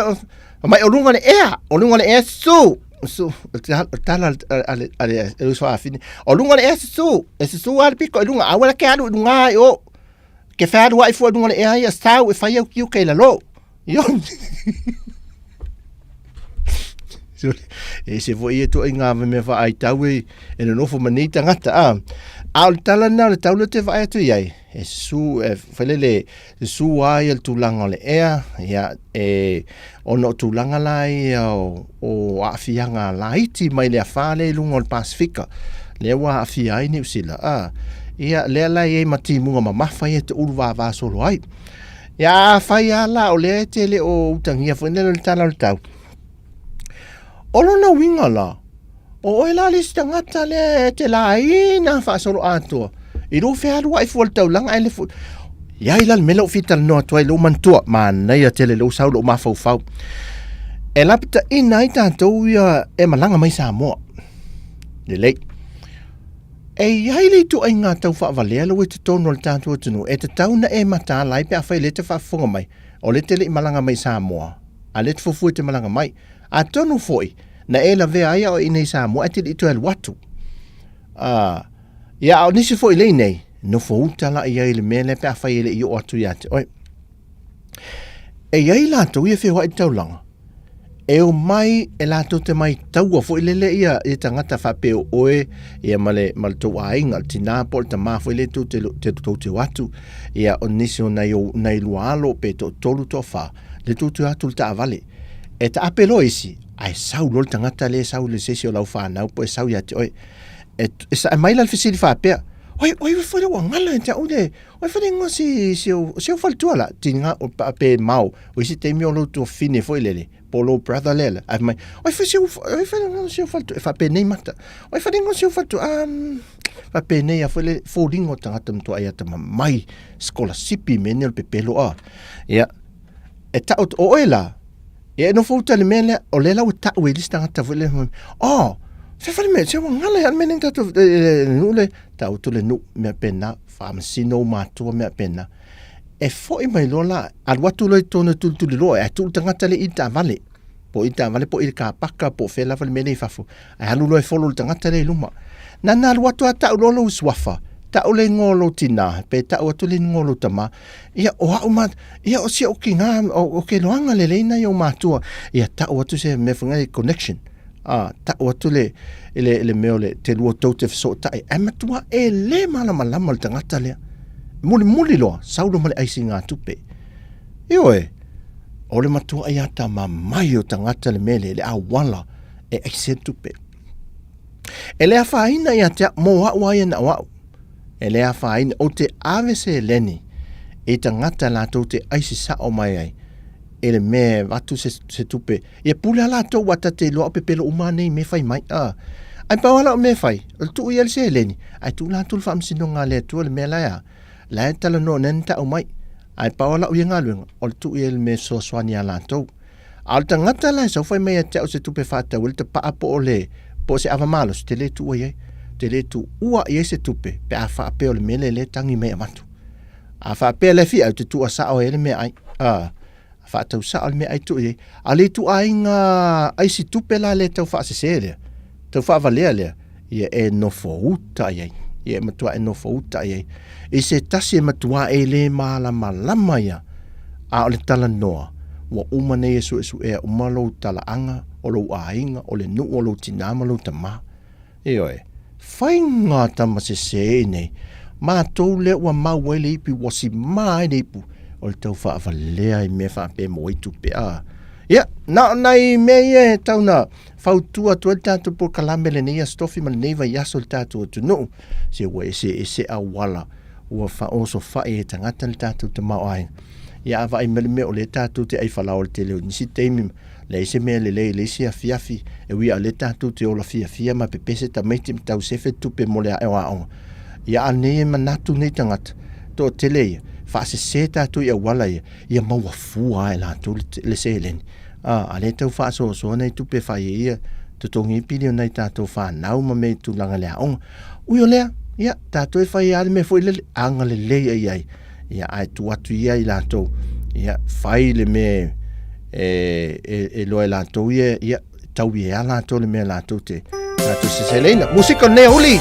mai o luga le ea, o luga le ea susu. Su, o tala a le a le e uso afine. O luga le ea susu, e susu a le piko i luga, a ua ke alu i luga ai o. Ke whea alu ai fua i luga le ea ia sau e whai au ki uka i lalo. Io. E se foi e toa i ngā mea whaaitau e, e nonofo ma nei tangata. A, a o le tala na o le taula te vaai atu i ai. E su, e whailele, e su ai le tulaga o le ea, ia, e, ona o tulaga la ia o, o aafiaga laiti mai le afa lea i luga o le Pasifika, lea ua aafia ai Niu Sila, a, ia, lea la e i ai ma timuga mamafa ia e te uluvāvā solo ai. Ia, afai lava la o lea e te le o utagia foi lea le tala o le tau, O lona uiga la, o oe la le isi tagata lea e te laina faasoloatoa i lou fealuai fua i le taulaga ae le fu... I ai la le mea lea ua fia talanoa atu ai lou manatua, manaia tele lou sau lou mafaufau. E lapataina ai tatou ia e malaga mai Samoa. Lelei. E i ai le ituaiga tau faavalea lea ua i totonu o le tatou atunuu e tatau ona e mataala ai pe afai o lea e te faafofoga mai, o lea e te le i malaga mai i Samoa. A lea te fuafua e te malaga mai. Atonu foi, na e lavea ai a o inei Samoa ae te le i toe alu atu. A, ia, a o nisi foi lei nei, nofo uta la i ai le mea lea pe afai e le i oo atu ia te oe. E i ai latou ia feoai i le taulaga, e omai e latou te mai taua foi lele ia, ia tagata faapea o oe ia ma le, ma le tou aiga, le tinā po o le tamā foi lele tou te, te, tou te o atu, ia o nisi o nai, o, nai lua alo pe toatolu toafa, le tou te o atu i le taavale. E taape loa isi, ae sau loa le tagata lea e sau i se isi o lau fanau po e sau ia te oe. E, e sae mai la le fesili faapea, Oi, oi, foi le ua gala ia te au le, oi foi le ingoa si, si o, si o faletua la, tinga, o pa, pe mao, o isi taimi o lou tuafafine foi lele, po o lou brother lea la, ae fai mai, oi foi si o, oi foi le ingoa si o faletua, e faapenei mata, oi foi le ingoa si o faletua, um, faapenei a foi le foliga o tagata matuai atamamai, sikolasipi mea nei o le pepelo a. Ia, e tau, o oe la, ia e nofo uta i le mea lea, o lea la ua tau e le isi tagata foi lea, oh, fea fale mea, se ua gala ia le mea nei tatou, le nuu le, tau atu le nuu, mea pena, faamasino ou matua, mea pena. E foi mai loa la, alu atu loa i totonu e tulituli loa, ae tuu le tagata lea i le taavale, po i le taavale, po i le kapaka, po o fea lava le mea lea i fafo, Ae alu loa e follow le tagata lea i luma. Na na alu atu a tau loa lou suafa, tau le ingoa o lou tinā, pe tau atu le ingoa o lou tamā. Ia, o au ma, ia o si ou kingā, o, o ke loanga lelei nai ou matua. Ia, tau atu se mea whangai le connection. A, tau atu le, le, le mea o le te lua tou te fesootai. Ae matua e le malamalama le tagata lea. Mulimuli loa, sau loa ma le aisi ngā tupe. Ioe, o le matua ai atamamai o tagata le mea lea, le auala e aisi ai le tupe. E le afaina ia te au, mō au a ia na o au. E le afaina, ou te ave seleni i tagata latou te aisi sao mai ai i le mea e avatu se, se tupe. Ia pule a latou ua ta te iloa o pepelo uma nei mea fai mai. A. Ae pau lava lau mea e fai, o le tuu i ai le seleni, ae tuu latou le faamasinoga a le Atua le mea la e a, la e talanoa nei na tau mai. Ae pau lava lau ia galuega, o le tuu i ai le mea e fesoasoani ia latou. A o le tagata la e sau fai mai ia te au se tupe faatau ai le tapaa po o le po o se ava malosi, ou te le tuua i ai. Ou te le tuua i ai se tupe pe a faapea o le mea lea lea e tagi mai e avatu. A faapea la e fia ai, ou te tuua sao ai le meaai. A faatau sao le meaai tuu i ai. A o le ituaiga aisi tupe la lea e tau faasese lea, tau faavalea lea, ia e nofouta i ai. Ia e matua e nofouta i ai. I se tasi e matua e le malamalama ia, a o le talanoa, ua uma nei e suesuea uma lou talaaga, o lou aiga, o le nuu, o lou tinā ma lou tamā. Ioe, faiga tama sese i nei, matou lea ua mau ai le ipu, ua simā ai le ipu, o le tau faavalea i mea faapea mo ai tupe. A, ia, na o nai mea ia e tau na fautua atu ai le tatou polokalame lenei Aso Tofi ma lenei vaiaso i le tatou atunuu, se ua eseese auala ua faaosofai e tagata le tatou tamaoaiga. Ia a vaai mai le mea o lea tatou te ai falaoa i le tele o nisi taimi, leai se mea lelei, leai se afiafi, e ui lava o lea tatou te ola fiafia ma pepese tamaiti ma tau sefe tupe mo le ae o aoga. Ia a nei e manatu nei tagata, toatele ia, faasese tatou i auala ia, ia maua fua lava e latou le seleni. A, a lea e tau faasoasoa nai tupe e fai ai ia totogi ai pili o nai tatou fanau ma mea i tulaga i le aoga. Ui o lea, ia, tatou e fai lava le mea foi lele, agalelei ai ai, ia, ae tuu atu ia i latou, ia, fai le mea e, e, e loa e latou ia, ia, taui e a latou le mea latou te, latou seseleina. Musika o lenei aoauli!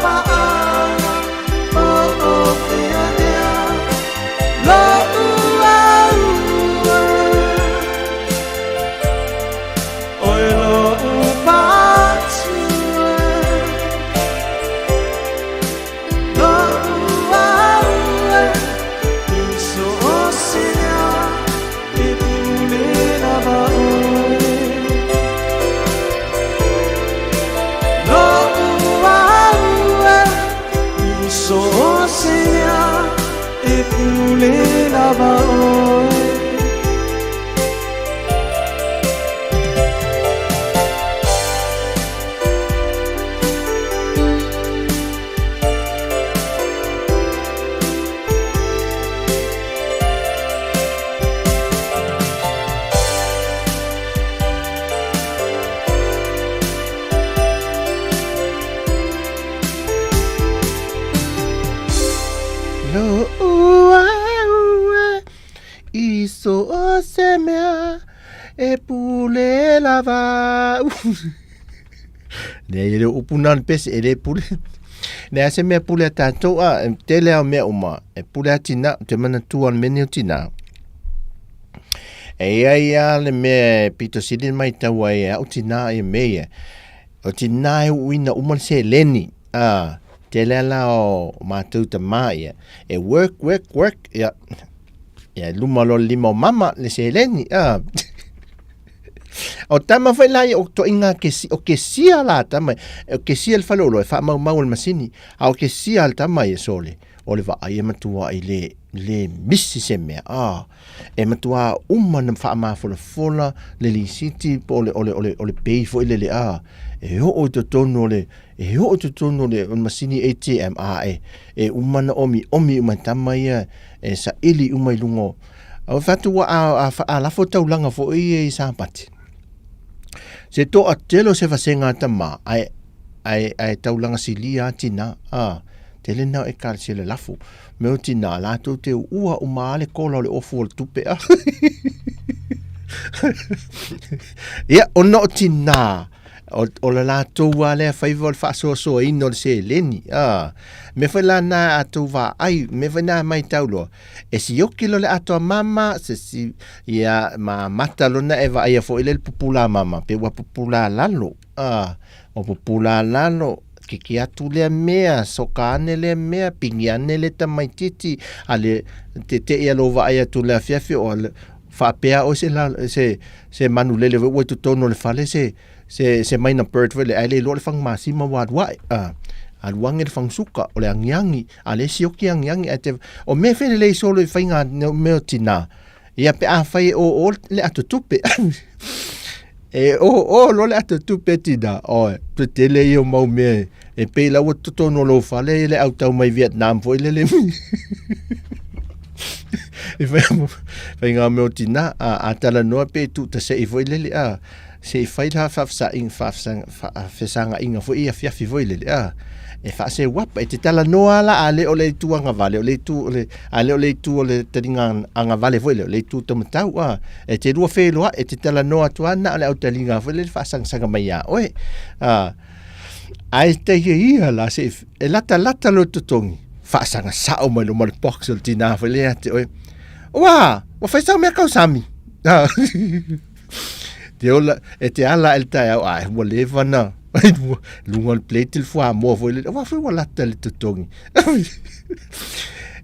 paaga po o fea ea lo'u au e. Oe lo'u patu e, lo'u au e, i so o se mea e pule lava oe. Lo'u au e, i so o se mea e pule lava oe. Lo'u au e i so o se mea e pule lava. Lea e le upu na le pese e le pule. Lea se mea pule a tātou a, e tele au mea uma, e pule a tina, te manatua le meni o tina. E ia ia le mea e pito sili mai tau ai e au tina e me ia. O tina e uina uma le seleni. A, tele ala o mātou tamā ia. E work, work, work, ia. Ia, luma lo lima o mama le seleni. A. O tama foi la ia o toʻiga ke o ke sia la tama o ke sia le faleoloa e faamaumau e le masini a o ke sia le tama ia sole o le vaai e matua i le le misi se mea a e matua uma na faamafolafola le lisiti po o le o le o le o le pei foi lele a e oo i totonu o le e oo i totonu o le masini ATM a e e uma na omi omi uma tama ia e saili uma i luga o O fatu ua a, a, a lafo taulaga foi ia i Sapati. Se toa tele o se vasega a tamā, ae, ae, ae taulaga silia a tinā, a, tele nao e kalesia le lafo. Me o tinā, latou te ua uma a le kola o le ofu o le tupe, a. Ia, ona o tinā, O, o le latou a lea faiva o le faasoasoaina o le seleni. A, mea foi la na a tou vaai, mea foi na mai tau loa. E sioki lo le atoa mama, se si, ia, ma mata lona e vaaia foi le pupula mama, pe ua pupula lalo. A, o pupula lalo, kiki atu lea mea, soka ane lea mea, pigi ane le tamaitiiti, a le, te te ia lo vaai atu le afiafi o le, faapea oe se la, se, se manu lele foi ua i totonu o le fale se, se, se maina bird foi le, ae le iloa le fagumasima ua alu ae. A, alu age le fagusuka, o le agiagi, a le sioki agiagi, ae te, o mea felelei solo i faiga mea o tinā, ia pe afai e oo le ato tupe. E oo loa le ato tupe tinā, oe, tetele ia o mau mea e pei la ua totonu o lou fale le au tau mai Vietnam foi lele. I whai, whai ngā mea o tina, a, a talanoa pe tu ta se i foi lele, a, se i whai la whawhasa whawhesanga inga foi i awhiawhi foi lele, a, e whaase wapa, e te talanoa la, a le o le itu anga vale, o le itu, o le, a le o le itu o le taringa anga vale foi le, o le itu tamatau, a, e te rua wheloa, e te talanoa atu ana, o le au taringa foi lele whaasangasanga mai a oe, a, Ae te ia ia la se e lata lata lo totogi faasaga sao mai luma o le box o le tinā foi lea ia te oe. Ua, ua fai sau mea kausami. Te ola, e te ala e le taeao, ai, ua leva na. Luga o le plate le fuamoa foi le, ua foi ua lata le totogi.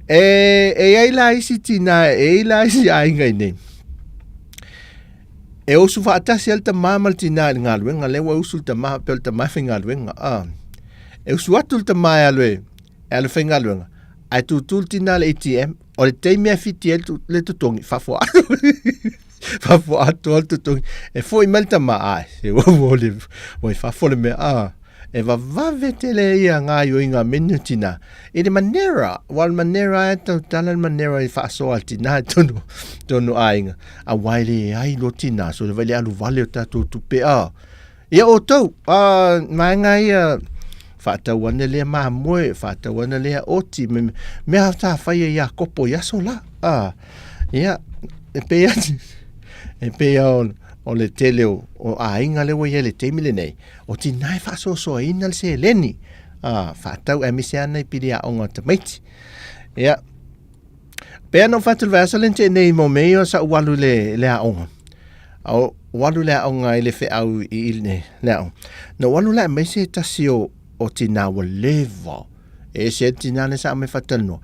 E, e ai la isi tinā, e ai la isi aiga i nei. E usu faatasi ai le tamā ma le tinā i le galuega, lea ua usu le tamā, pei o le tamā e faigaluega, a. E usu atu le tamā e alu e, e alu e faigaluega, ae tutū le tinā i le ATM, o le taimi e fiti ai le totogi, fafo atu. Fafo atoa le totogi. E foi mai le tamā, ai, se ua ua le, ua i fafo le mea, a. E vavave tele ia gaioiga menu tina. I le manera, wa le manera e tautala le manera i faasoa le tina i tonu, tonu aiga. A wai le ai lo tina, so le vai le alu vale o tatou tupe a. Ia outou, a, maenga ia, faatau ane lea mamoe, faatau ane lea oti, me, mea sa faia ia kopo i aso la. A, ia, e pei atu, e pei o, o le tele o, o aiga le ua i ai le taimi lenei, O tinā e faasoasoaina le seleni. A, faatau aemaise lava nai pili aoga o tamaiti. Ia, pea na ou fai atu i le vaiaso lea na tea nei mo mea ia sa ou alu i le, le aoga. A ou alu i le aoga i le feau i, i le, le aoga. Na ou alu la e aumai se tasi o, o tinā ua leva. E ese ai le tinā lea sa aumai faatalanoa.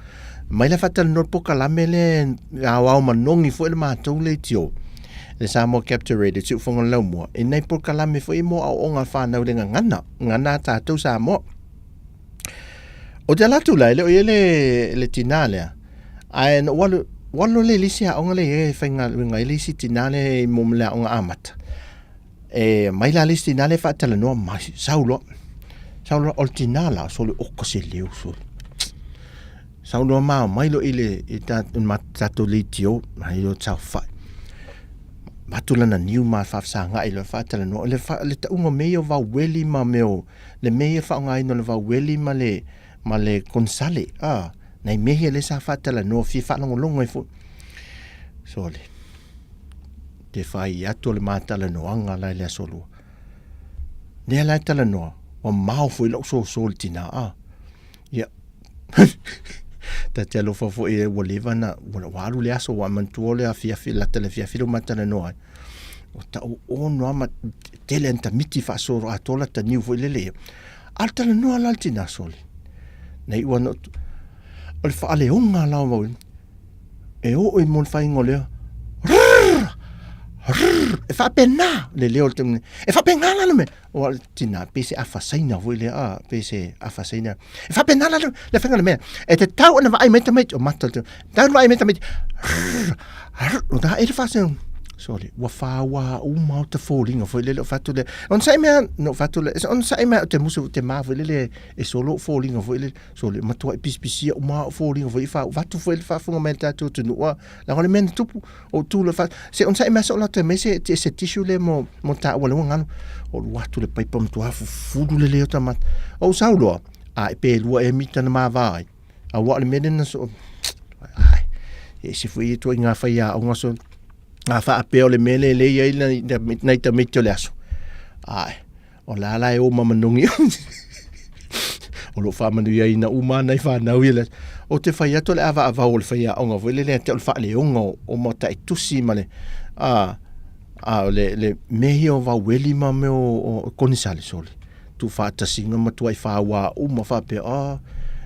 Mai la faatalanoa le polokalame lea e aoao manogi foi le matou leitio, le Samoa Capture Radio, Siufofoga o le Laumua, i nai polokalame foi mo aoaoga a le fanau i le gagana, gagana a tatou Samoa. Ou te alu atu la, e le o i ai le, le tinā lea, ae na ou alu, ou alu loa lea i le isi aoga lea e i ai e faigaluega ai le isi tinā lea i mo le aoga amata. E mai la le isi tinā lea e faatalanoa mai, sau loa. Sau loa, o le tinā la, sole oka se leo sole. Sau loa ma mai loa i le, i ta, ma tatou leitio, mai loa saofai. Avatu lana niu ma faafesagai loa faatalanoa. Le, fa, le tauga o mea ia o vaueli ma mea o, le mea ia faaaogaina o le vaueli ma le, ma le konesale, a, nai mea ia lea sa faatalanoa fia faalogologo ai foi. Sole. Te whai atu o le mātalanoaga la i le aso lua. Lea la e talanoa, ua mao foi lou soso i le tinā, a. Ia, ta te alofa foi e ua leva na, ua alu le aso, ua manatua o le afiafi, lata le afiafi lea ua matalanoa ai. O tau ono lava ma tele ana tamiti faasolo atoa lata niu foi lele ia. A o le talanoa la le tinā sole. Na iu ana, o le faaleoga la o mau, e oo i mo le faiga o lea, rrr, rrr, e faapena le leo o le taimi nei. E faapena la le mea, aua o le tinā, pei se afa Saina foi lea, a, pei se afa Saina. E faapena la le, le faiga o le mea. E tatau ona vaai mai tamaiti, o mata le tamaiti, tatau ona vaai mai tamaiti, rrr, rrr, o da e le faaseo. Sole, ua whāwā uma o te fōlinga foi lele o fatu le. Ona sa'i mea, no fatu le, ona sa'i mea o te musu o te mā foi lele e solo o fōlinga foi lele. Sole, matuai pisipisia uma au foliga foi i faauvatu foi le faafofoga mai a le tatou atunuu a leaga o le mea na tupu o tu le fa se onosai mea soo latou mai se se tissue lea mo mo taua le ua galo o lu atu le paipa matua fufulu le leo tamata o sau loa a e pe lua e mita na mava ai a ua o le mea lea na so ai e se foi e toi ngā whai a o ngā so ngā whaapea o le mea le le i ai nai tamaiti o le aso ai O la la e o mamanongi o lo faamanuiaina uma nai whanau ia le o te whai atu le avaavau o le whaiaonga foi le lea te o le faaleoga o, o mataitusi ma le a a o le le mea ia o vaueli ma mea o, o konisale sole tu faatasiga ma tuai whāwā uma whapea a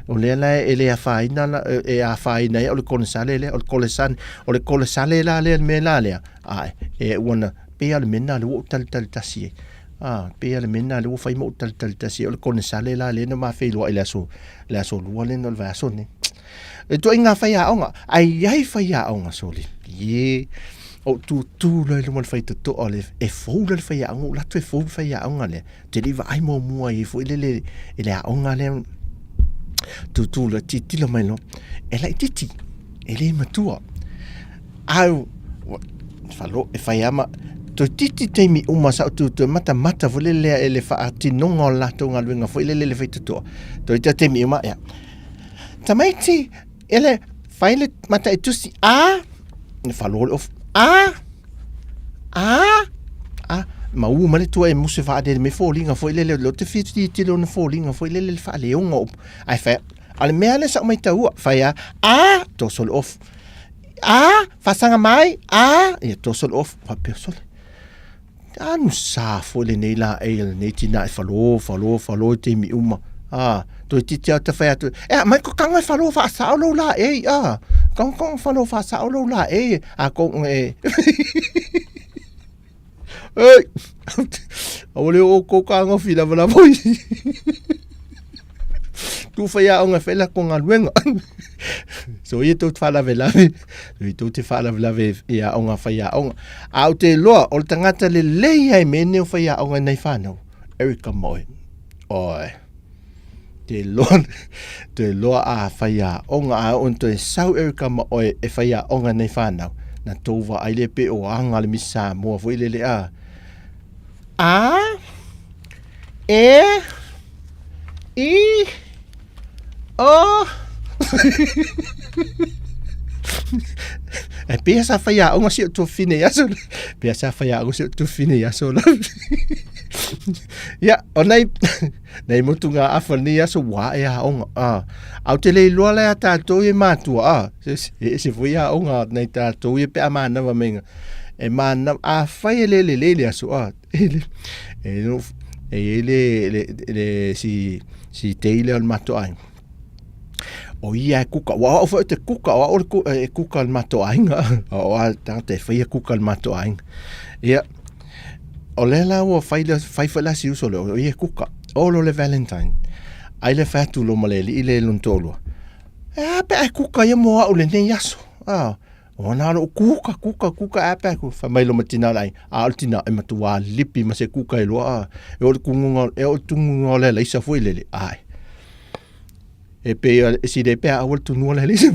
o lea la e le afaina la e afaina ai o le konisale lea o le kolesane o le kolesale la lea le mea la lea ae e ua pei lava o le mea lena lea ua ou talitali tasi ai. A, pei lava o le mea lena lea ua fai ma ou talitali tasi ai, o le konesale la lea na ma feiloai i le aso, le aso lua lea na o le vaiaso lenei. E ituaiga faiaoga, ae i ai faiaoga sole, ie, ou tutū loa i luma o le faitotoa o le, e fou la le faiaoga, ou alu atu e fou le faiaoga lea, ou te le i vaai muamua i ai foi lele i le aoga lea, tutū loa, tilotilo mai loa, e laitiiti, e le matua. Ae falo e fai ama toeitiiti taimi uma sa ou tutu matamata foi lele e le faatinoga o le latou galuega foi lele le faitotoa toeitiiti taimi uma ia tamaiti ele fai le mataitusi a le falo le ofu a a a ma u ma le tua e musu faadele me foliga foi lele o te fitilotilo ona foliga foi lele le faaleoga o upu ae fai a le mea lea sa ou maitaua fai a a toso le ofu A, faasaga mai, a, ia toso le ofu, faapea sole. Anu sa foi lenei laei a lenei tinā e falo, falo, falo i taimi uma. A, toeitiiti lava ta fai atu, e a mai ko kago e falo faasao lou laei, a, kago kago falo faasao lou laei, a ko e... Ei! Aua le o kou kagofi lava lava i. Tu whai aonga whai la ko galuega. So ia tou te faalavelave, so ia tou te faalavelave i aoga faiaoga. A ou te iloa o le tagata lelei lava i mea nei o faiaoga i nai fanau, Erica Moe. Oi. Te iloa, te iloa a faiaoga a oo ina toe sau Erica ma oe e faiaoga i nai fanau, na tou vaai lea pei o aga le Miss Samoa foi lele a. A E I O E pehea sa faiaoga si ou tuafafine i aso la? Pehea sa faiaoga si ou tuafafine i aso la? Ia, o nei, nei motu ngā awha ni aso wā e a onga. Ah, au te lei loa lea tātou e mātua. Ah, se, se, se fui a onga nei tātou e pe a mānawa menga. E mānawa, a whai e le le le le aso. Ah, e le, e, no, e e le, le, le, si, si te ile o le mato ai. O ia e kuka, ua au foi te kuka, o au le e kuka le mato aiga. O a tangata e whaia kuka le mato aiga. Ia, o le la ua whai le, whai whai la si uso le, o ia e kuka. O lo le Valentine. Ai le whai atu lo ma le li i le lontolua. E a pe ai kuka ia mo au le nei aso. Ah, O na lo kuka, kuka, kuka a pe ku fa mai lo matina lai. A o tina e matua lipi ma se kuka e loa. E o kungunga e o tungunga le leisa foi lele. Ai. E pe e si le pe a o tunua le leisa.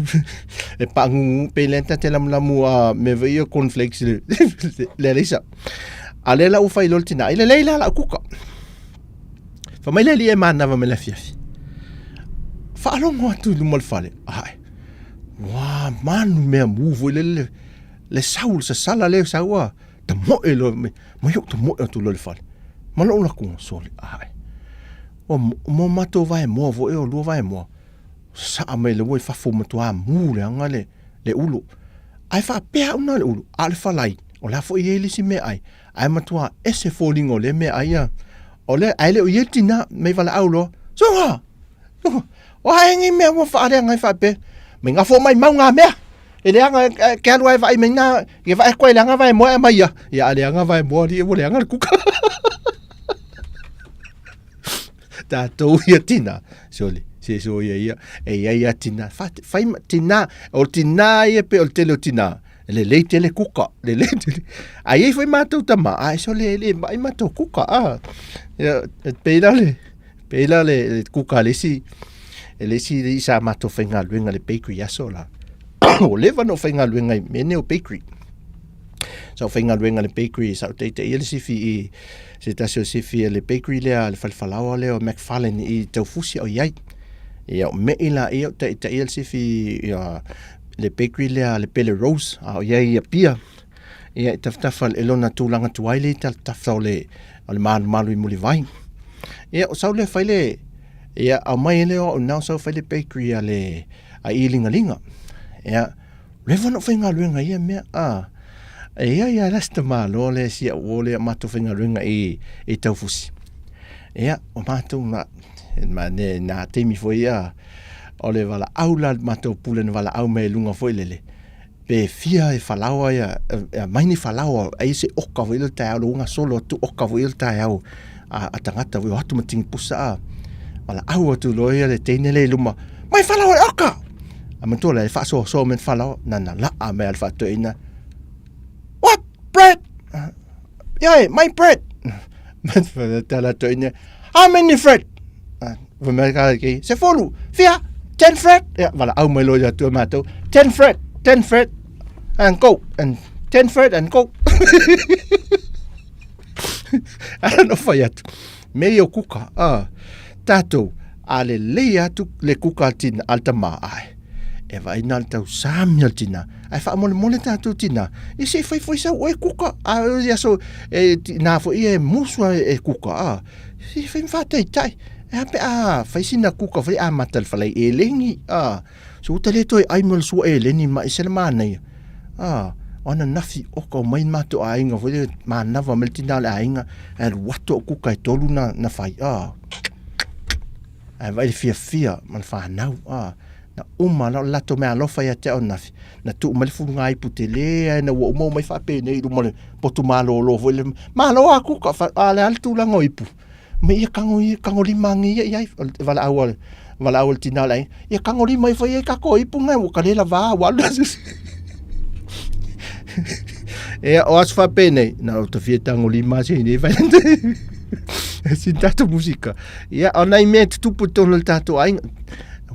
E pa ngungu pe le ta te lam lamu a me ve ia cornflakes le le leisa. A le la u fai lo tina. I le leila la kuka. Fa mai le li e mana va me le fiafi. Fa alongo atu i luma le fale. Ai. Wā, manu mea mū foi le le le sau le sasala le sau a ta moe lo me mai o ta moe atu lo le fale. Ma lo la ku sole ai. O mo mato vai mo vo e o lua vai mo. Sa mai le woi fafo matua mū le anga le le ulu. Ai fa pea una le ulu a le falai. O la fo i le si me ai. Ai matua ese fōlinga o le mea ai a. O le ai le o ie tina me vala au lo. Songa! O ai ngi mea ua whaarea ngai whape. Me ngā fō mai mau ngā mea. E le anga ke alu ai vai me ngā, ke vai koe le anga vai moa e mai ia. Ia a le anga vai moa li e le anga le kuka. Tātou ia tina. Soli, se so ia ia. E ia ia tina. Whai tina, o tina ia pe o le tele o tina. Le lei tele kuka, le lei tele. Ai ei foi mātou tama, ai so le le mai mātou kuka, ah. Ia, peila le, Pēlā le, le kuka le isi, e le isi i sa mātou whaingaluenga le bakery aso la. o leva no whaingaluenga i mene o bakery. Sa o whaingaluenga le bakery, sa o teite ia le sifi i, se tasi o sifi le bakery lea, le falefalaoa lea o McFarlane i taufusi o iai. Ia o mei la ia o teite ia le sifi ia, le bakery lea le Pele Rose, a o iai ia pia. Ia i tafatafa e lona tūlanga tuai le i tafatafa o le, o le malumalu i Mulivai. Ia, o sau le fai le, ia, au mai ele o nau sau fai le bakery a le, a i linga linga. Ia, rewa no whai ngā luenga ia mea, a, e ia ia lasta malo le sia o le mātou whai ngā luenga i, i taufusi. Ia, o mātou nā, ma ne, nā teimi foi ia, o le wala au la mātou pule na wala au me lunga foi lele. Pe fia e falaoa ia, e mai ni falaoa, ai se oka foi le taeao, le unga solo atu oka foi le taeao a, a tangata foi o atu ma tingi pusa a. Wala au atu loa ia le teine le i luma, mai falaoa e oka! A matua le faasoasoa me falaoa, nana laa mai a le faatoeaina, What? Bread? Yeah, my bread! Tala toeaina, How many bread? Fai mai ka ke, se folu, fia, 10 fret. Ia, wala au mai loa ia tua mātou, 10 fret, 10 fret, and go, and 10 fret and go. Ara no whai atu. Me i o kuka, ah, tātou, a le lei atu le kuka al tina, al tamā, ai. E vai nā le tau sāmi al tina, ai whaamolemole tātou tina, i se whai whai sau oe kuka, a ia so, e, nā fo ia e musu e kuka, ah, Si whai whātaitai, e hape a whai sina kuka whai a mata le whalai e lengi, a, so uta le toi ai mo le sua e leni ma i sele mānaia. A, o ana nafi oka o mai mātou āinga, whai le mānawa me le tina le āinga, e le wato o kuka e tolu na, na whai, a, ai vai le fia fia ma le whānau, a, na uma la o le latou mea alofa ia te au nafi, na tuu mai le fulugaipu tele ae na ua uma uma ai faapenei i luma o le potu malōlō foi le malo a kuka fa a le a le tulaga o ipu ma ia kago ia kagolima agi ia i ai o le valaau a le valaau a le tina o le aiga ia kagolima ifo ia i kako ipu ngai ua ka le lavā ua alu Ia, o aso faapenei, na o ta fia tagolima se nei vai sin tatou musika. Ia, o nai mea tutupu i totonu o le tatou aiga,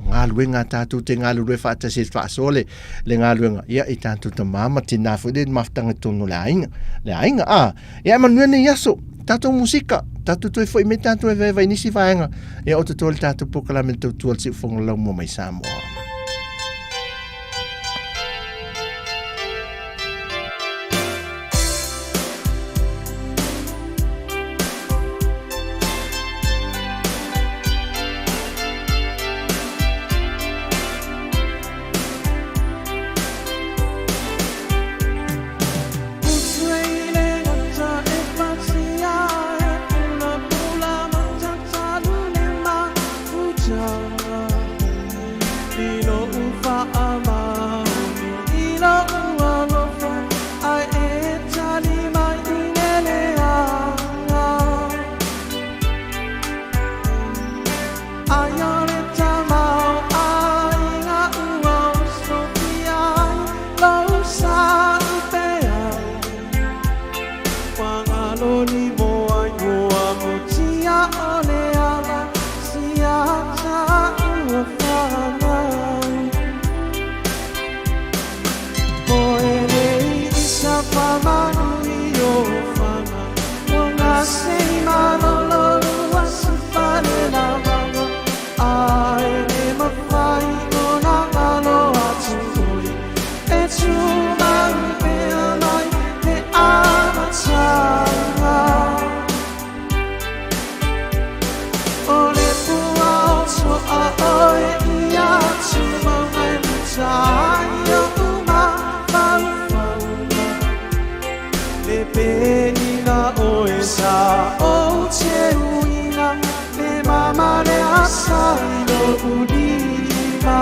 galuega a tatou te galulue faatasi e faasoa le, le galuega. Ia, i tatou tamā ma tinā foi le mafutaga i totonu o le aiga. Le aiga, a, ia, e manuia nei aso, tatou musika, tatou toe foi mai tatou e vaevae i nisi vaega. Ia, o totoe le tatou polokalame le tautua le siufofoga laumua mai Samoa. Maloni mo ai ua mutia o le ala sia ta ua whanau. Mo e nei i sa whamanu i o whanga O ngā sei malolo ua sa whare la manga A e le mawhai o nā ngalo atu oi E tū mau pea mai te amatanga. O le pua o toa oe i atu mau mai mutai o uma whauwhaunga. Le penina o e sa o te uina le mama le asa i lo ulima.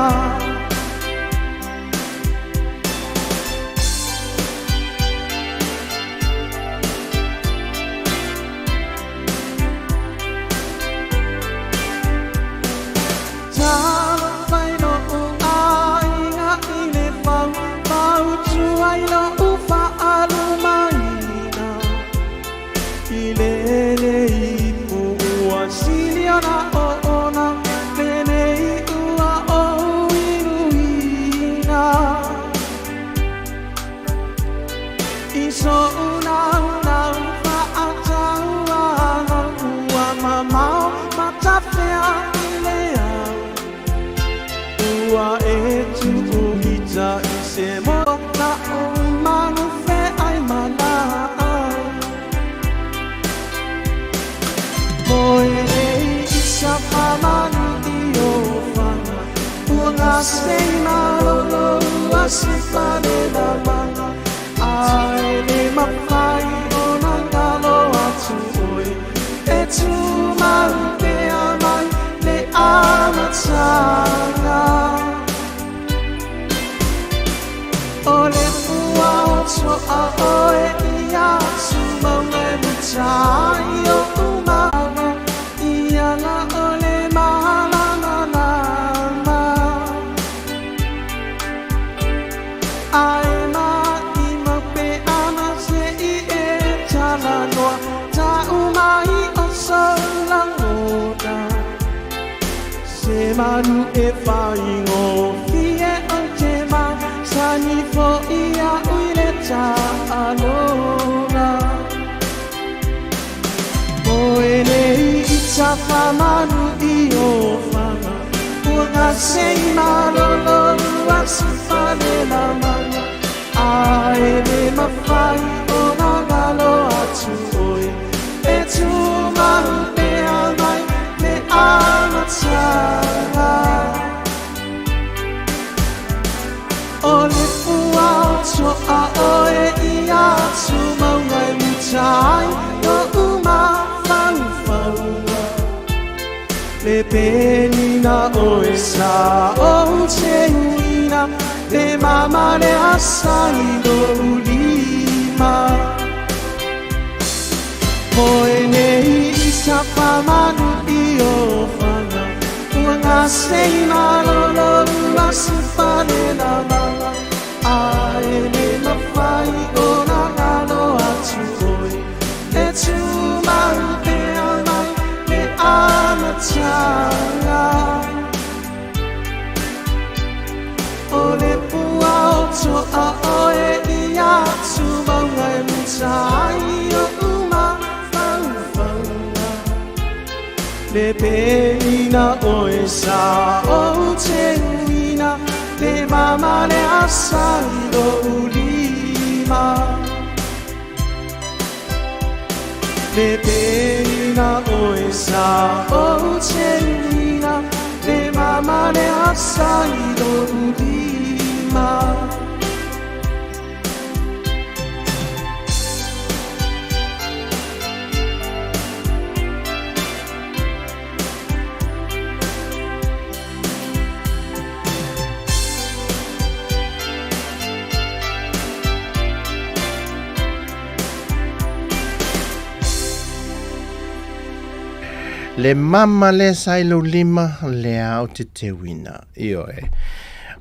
Talo fai lo u aiga i le fau, fau tu ai lo u whaalu maina. I le le i pu ua sili ona o ona, le nei ua o inuina. I so una una whaataua na ua mamao matawhea i le au. Ua e tu ita i se mo na o manu whe ai mana ai. Mo e nei i sa whamanu i o whanga, ua ngā sei malolo ua se whare la manga. Ai le mawhai o nā ngalo atu oi, e tū mau pea mai le amatanga. O le pua o toa oe i atu mau me mutai o umanga, i ala o le malama lama. Ai ma i mau pe ana se i e tala noa, ta umai o solangona. Se manu e whaingo fie o te ma, sani fo ia ui le ta alona. Mo e nei i ta whamanu i o whanga, ua ngā sei malolo ua se whare la manga. Ai le mawhai o ngā ngalo atu oi, e tū mau pea mai le amatanga. O le pua o toa oe i atu mau ngai mutai o uma whauwhaunga. Le penina o e sa o te uina, le mama le asa i lo ulima. Mo e nei i sa whamanu i o whanga, ua ngā sei malolo ua se whare la manga. Ai le mawhai o nā ngalo atu oi, e tū mau pea mai le amatanga. O le pua o toa oe i atu mau ngai mutai o uma whauwhaunga. Le penina o e sa o te uina, le mama le asa i lo ulima. Le penina o e sa o te uina, le mama le asa i lo ulima. Le mama le sa i lou lima le ao te teuina. Ioe.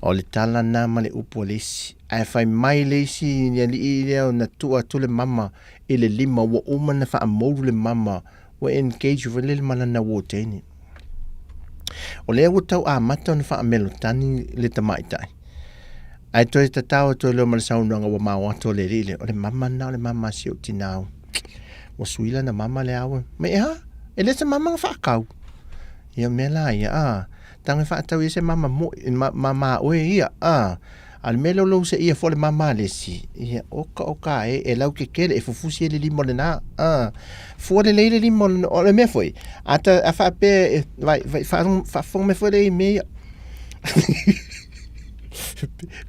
O le tala na ma le upu a le isi. Ae fai mai le isi alii lea na tuu atu le mama i le lima ua uma na faamoulu le mama ua engage foi lele ma lana wardeni. O lea ua tau amata ona faamelotani le tamaitai. Ae toe tatao atu ai loa ma le saunoaga ua mao atu le alii lea, o le mama lena o le mama a si ou tinā. Ua sui lana mama le aua. Mai ea, e le se mama na faatau. Ia mea la ia, a, tago e faatau ia se mama mo, ma, mama oe ia, a. A le mea lea o lou seia fua le mama a le isi, ia, oka oka e, e laukekele, e fufusi e le lima o lena, a. Fua lelei le lima o lena, o le mea foi, a ta, a faapea, e, vai, vai, faafofoga mai foi lea i mea ia.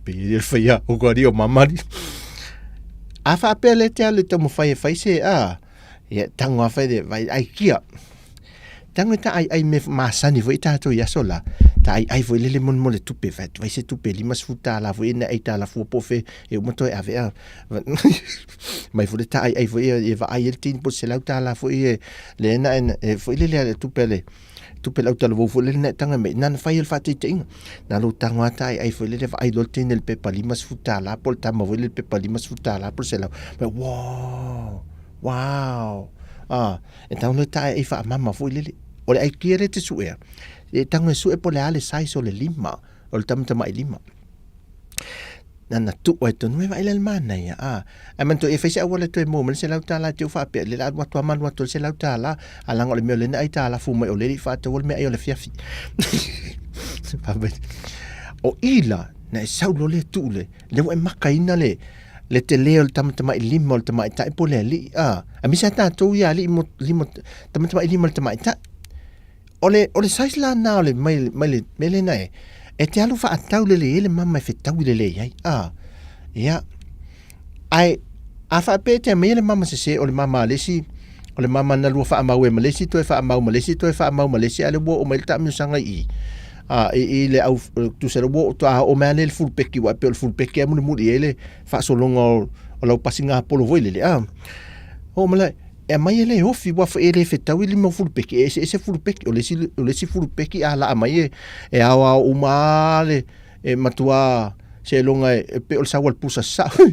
Pei e le whaia o kua rio mamari. A whaapea le te alu taumawhai e whai se, a, ia, tango a whai le, vai, ai kia. Tango e ta ai ai me masani foi tātou i aso la, ta ai ai foi lele mon mo le tupe, vai, vai se tupe 50 tāla foi na ei tāla fua po fe, e uma toe ave a. Mai foi le ta ai ai foi e va ai el tin po se lau tāla foi e le na e foi lele le tupe le tupe lau talavou foi lele na e taga mai na na fai ai le faataitaiga na lou tago lava ta aiai foi lele vaai loa le teine i le pepa $50 po o le tama foi lele i le pepa $50 po o le $100 fai wow wow ah e tago loa ta aiai faamama foi lele o le aikia lea e te suea e tago e sue po o le a le size o le lima o le tamatamai lima na na tuu ai tonu e vaai le manaia a ae manatua e fai se auala e toe maua mai le $100 te u faapea le la alu atu a malu atu le $100 a leaga o le mea o lea na aitalafu mai o lea e le i faataua le meaai o le afiafi o i la na e sau loa le tuu le lea ua e makaina le le tele o le tamatamai lima o le tamaitai po o le alii a aemaise lava tatou ia alii mo lima tamatamai lima o le tamaitai O le, o le size la na o le mai, mai le mea lena e, e te alu faatau lelei ai le mama e fetaui lelei ai. A, ia. Ae, a faapea e te aumaia le mama sese o le mama a le isi, o le mama na lua faamau e ma le isi toe faamau ma le isi toe faamau ma le isi, a le ua oo mai le taamilosaga i i. A, i, i le au, tusa le ua oo toa oo mai lea i le fulupeki, aua e pei o le fulupeki lava e mulimuli i ai le faasologa o, o lau pasigapolo foi lele, a. Oo mai lea, E aumai e le ofi, ua e le fetaui le mau fulupeki, e eseese fulupeki. O le isi, o le isi fulupeki a laa mai e, e aoao uma lava le, e matua seiloga e, e pei o le sau a le pusa sasao.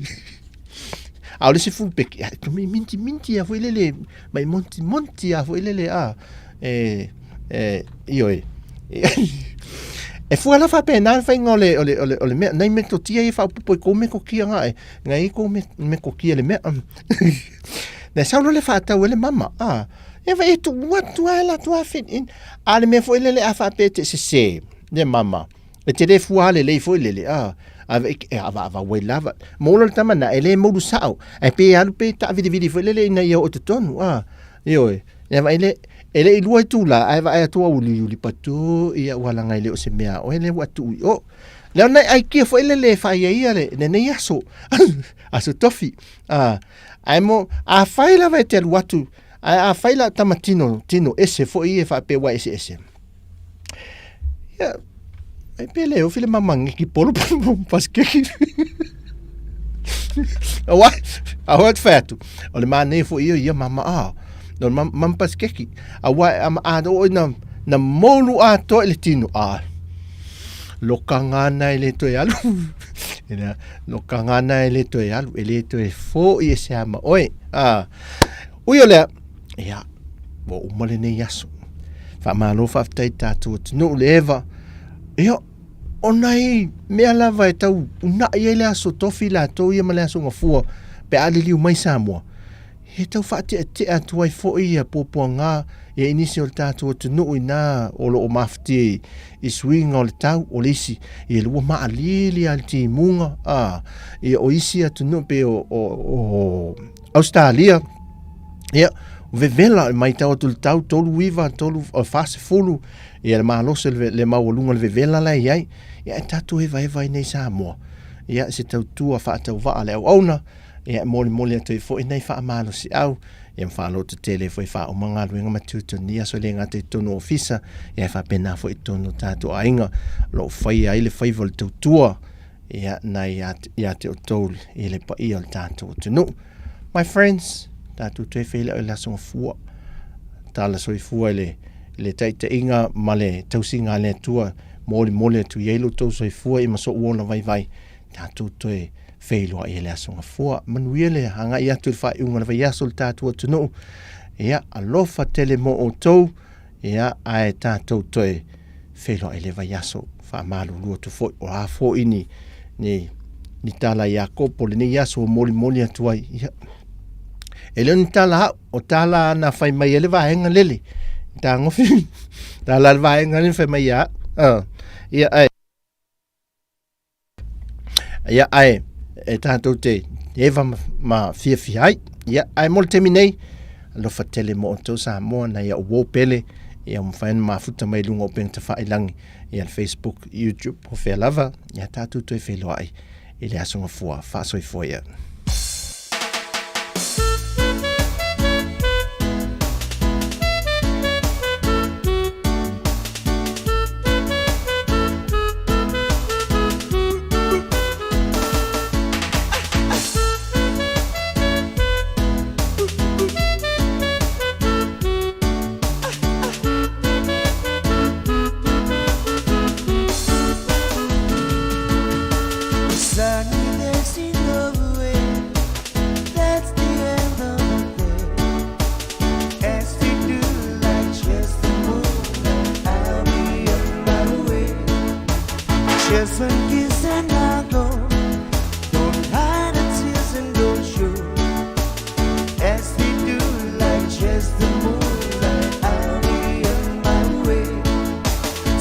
A o le isi fulupeki, e mai minti minti lava foi lele, mai monti monti lava foi lele, a, e, e, ioe. E fua la faapena le faiga o le, o le, o le, o le mea, nai metotia ia e faaopoopo i kou metotia na e, nai kou metotia le mea. Na sau loa le faatau e le mama, a, e vai e tuu atu lava e latou a fit in. A le mea foi lele a faapea e te sese le mama, e te le fua lelei foi lele, a, a vai e avaavau ai lava. Maua loa le tama na, e le moulu sao, ae pei e alu pea taavilivili foi lele ina ia oo i totonu, a, ioe. E vaai le, e le i lua itula, ae vaai atu ua uliuli patu, ia ua laga e le o se mea a oe lea ua tuu i o. Lea ona e aikia foi lele e fai ai ia lenei aso, aso tofi. A, ae mo, afai lava e te alu atu, ae afai la tama tino, tino ese foi ia e faapea ua eseese. Ia, ai pe le ofi le mama ngeki polo pasikeki. Aua, aua te whai atu. O le manaia foi ia ia mama a. No le mama pasikeki. Aua a, a o na, na moulu atoa i le tino. A, loka ngana e le toe alu. Ina, loka ngana e le toe alu, e le toe foi e se ama oe. A, ui o lea, ia, ua uma lenei aso. Faamalo faafetai i tatou atunuu le Eva. Ia, o nai mea lava e tau una'i ai le aso tofi latou ia ma le aso gafua pe a liliu mai Samoa. E tau faateatea atu ai foi ia puapuaga ia i nisi o le tatou atunuu inā o lo o mafatia i suiga o le tau, o le isi, ia ua maaliili lava le timuga, a, ia o isi atunuu pei o, o, o Ausetalia, ia, vevela e matau atu i le tau 39, 3, 40, ia le malosi o le maualuga o le vevela la e i ai, ia e tatou hevaheva ai nei Samoa, ia se tautua faatauvaa a le auauna, Ia e molimoli atu ai foi nei faamalosiau, ia ma faalototele ai foi faauma galuega ma tiute o lenei aso e le gata i totonu o ofisa, ia e faapena foi i totonu o tatou aiga o lo o faia ai le faiva o le tautua ia nai ia te outou i le paia o le tatou atunuu. My friends, tatou toe feiloai i le aso Gafua. Tala soifua i le, le taitaiga ma le tausiga a le Atua, molimoli atu i ai lo outou soifua i ma sou ola vaivai. Tatou toe feiloai i le Aso Gafua. Manuia le agai atu i le faaiuga o le vaiaso o le tatou atunuu. Ia, alofa tele mo outou, ia, ae tatou toe feiloai i le vaiaso. Faamalulu atu foi, o a foi ni, ni, ni tala ia Kopo lenei aso ua molimoli atu ai. Ia, e le o ni tala au, o tala na fai mai e le vaega lele. Tagofi, tala le vaega lele fai mai ia au. Ia, ae, Ia, ae e tatou te eva ma, ma fiafia ai. Ia, ae mo le taimi nei, alofa tele mo outou Samoa nai au uo pele, ia ua mafai ona mafuta mai luga o upega tafailagi, ia le Facebook, YouTube, po o fea lava, ia tatou toe feiloai i le Aso Gafua. Faasoifua ia. Sunny days in the way, that's the end of the day. As we do like just the moonlight, I'll be on my way. Just one kiss and I'll go. Don't hide the tears and don't show. As we do like just the moonlight, I'll be on my way.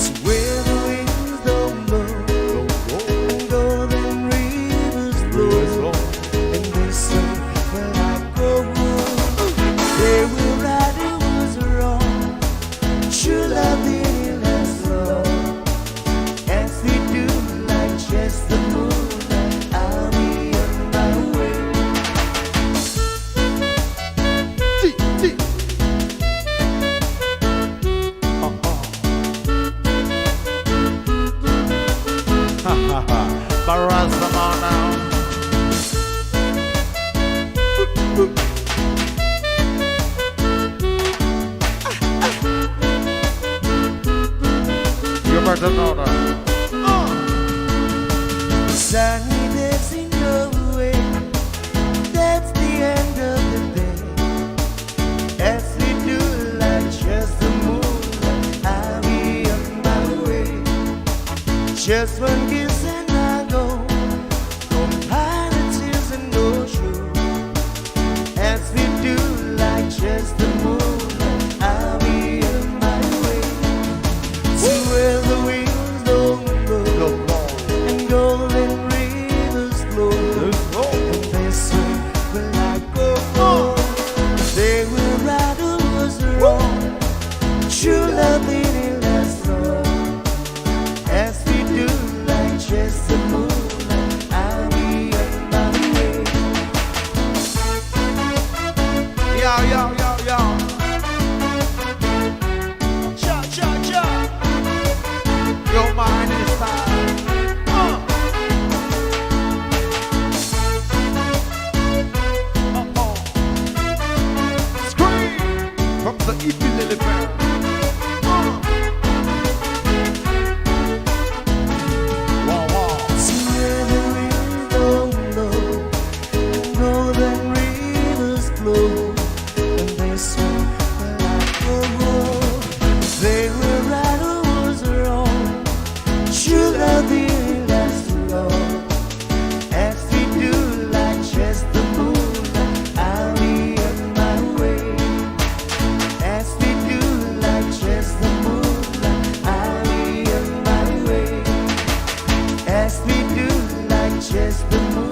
To where the winds don't blow and golden rivers flow. And they say, when I go, they will ride it was wrong. True love didn't last long. As we do like just the moonlight, I'll be on my way. Baraza now. You better know that. Sunny days in your way, that's the end of the day. As we do like just the moonlight, I'll be on my way. Just one kiss and I go. Don't hide the tears and no show. As we do like just the moonlight, I'll be on my way. To where the winds don't blow and golden rivers flow. And they say, will I go? They will ride was wrong. True love didn't last long. As we do like just the moonlight, I'll be on my way. Yo, yo, yo, yo. Cha, cha, cha. Your mind is time. Uh-oh. Scream from the Ipi Band. Wow, wow. To where the winds don't blow and golden rivers flow. And they say, will I go? They will ride was wrong. True love didn't last long. As we do like just the moonlight, I'll be on my way. As we do like just the moonlight, I'll be on my way. As we do like just the moonlight.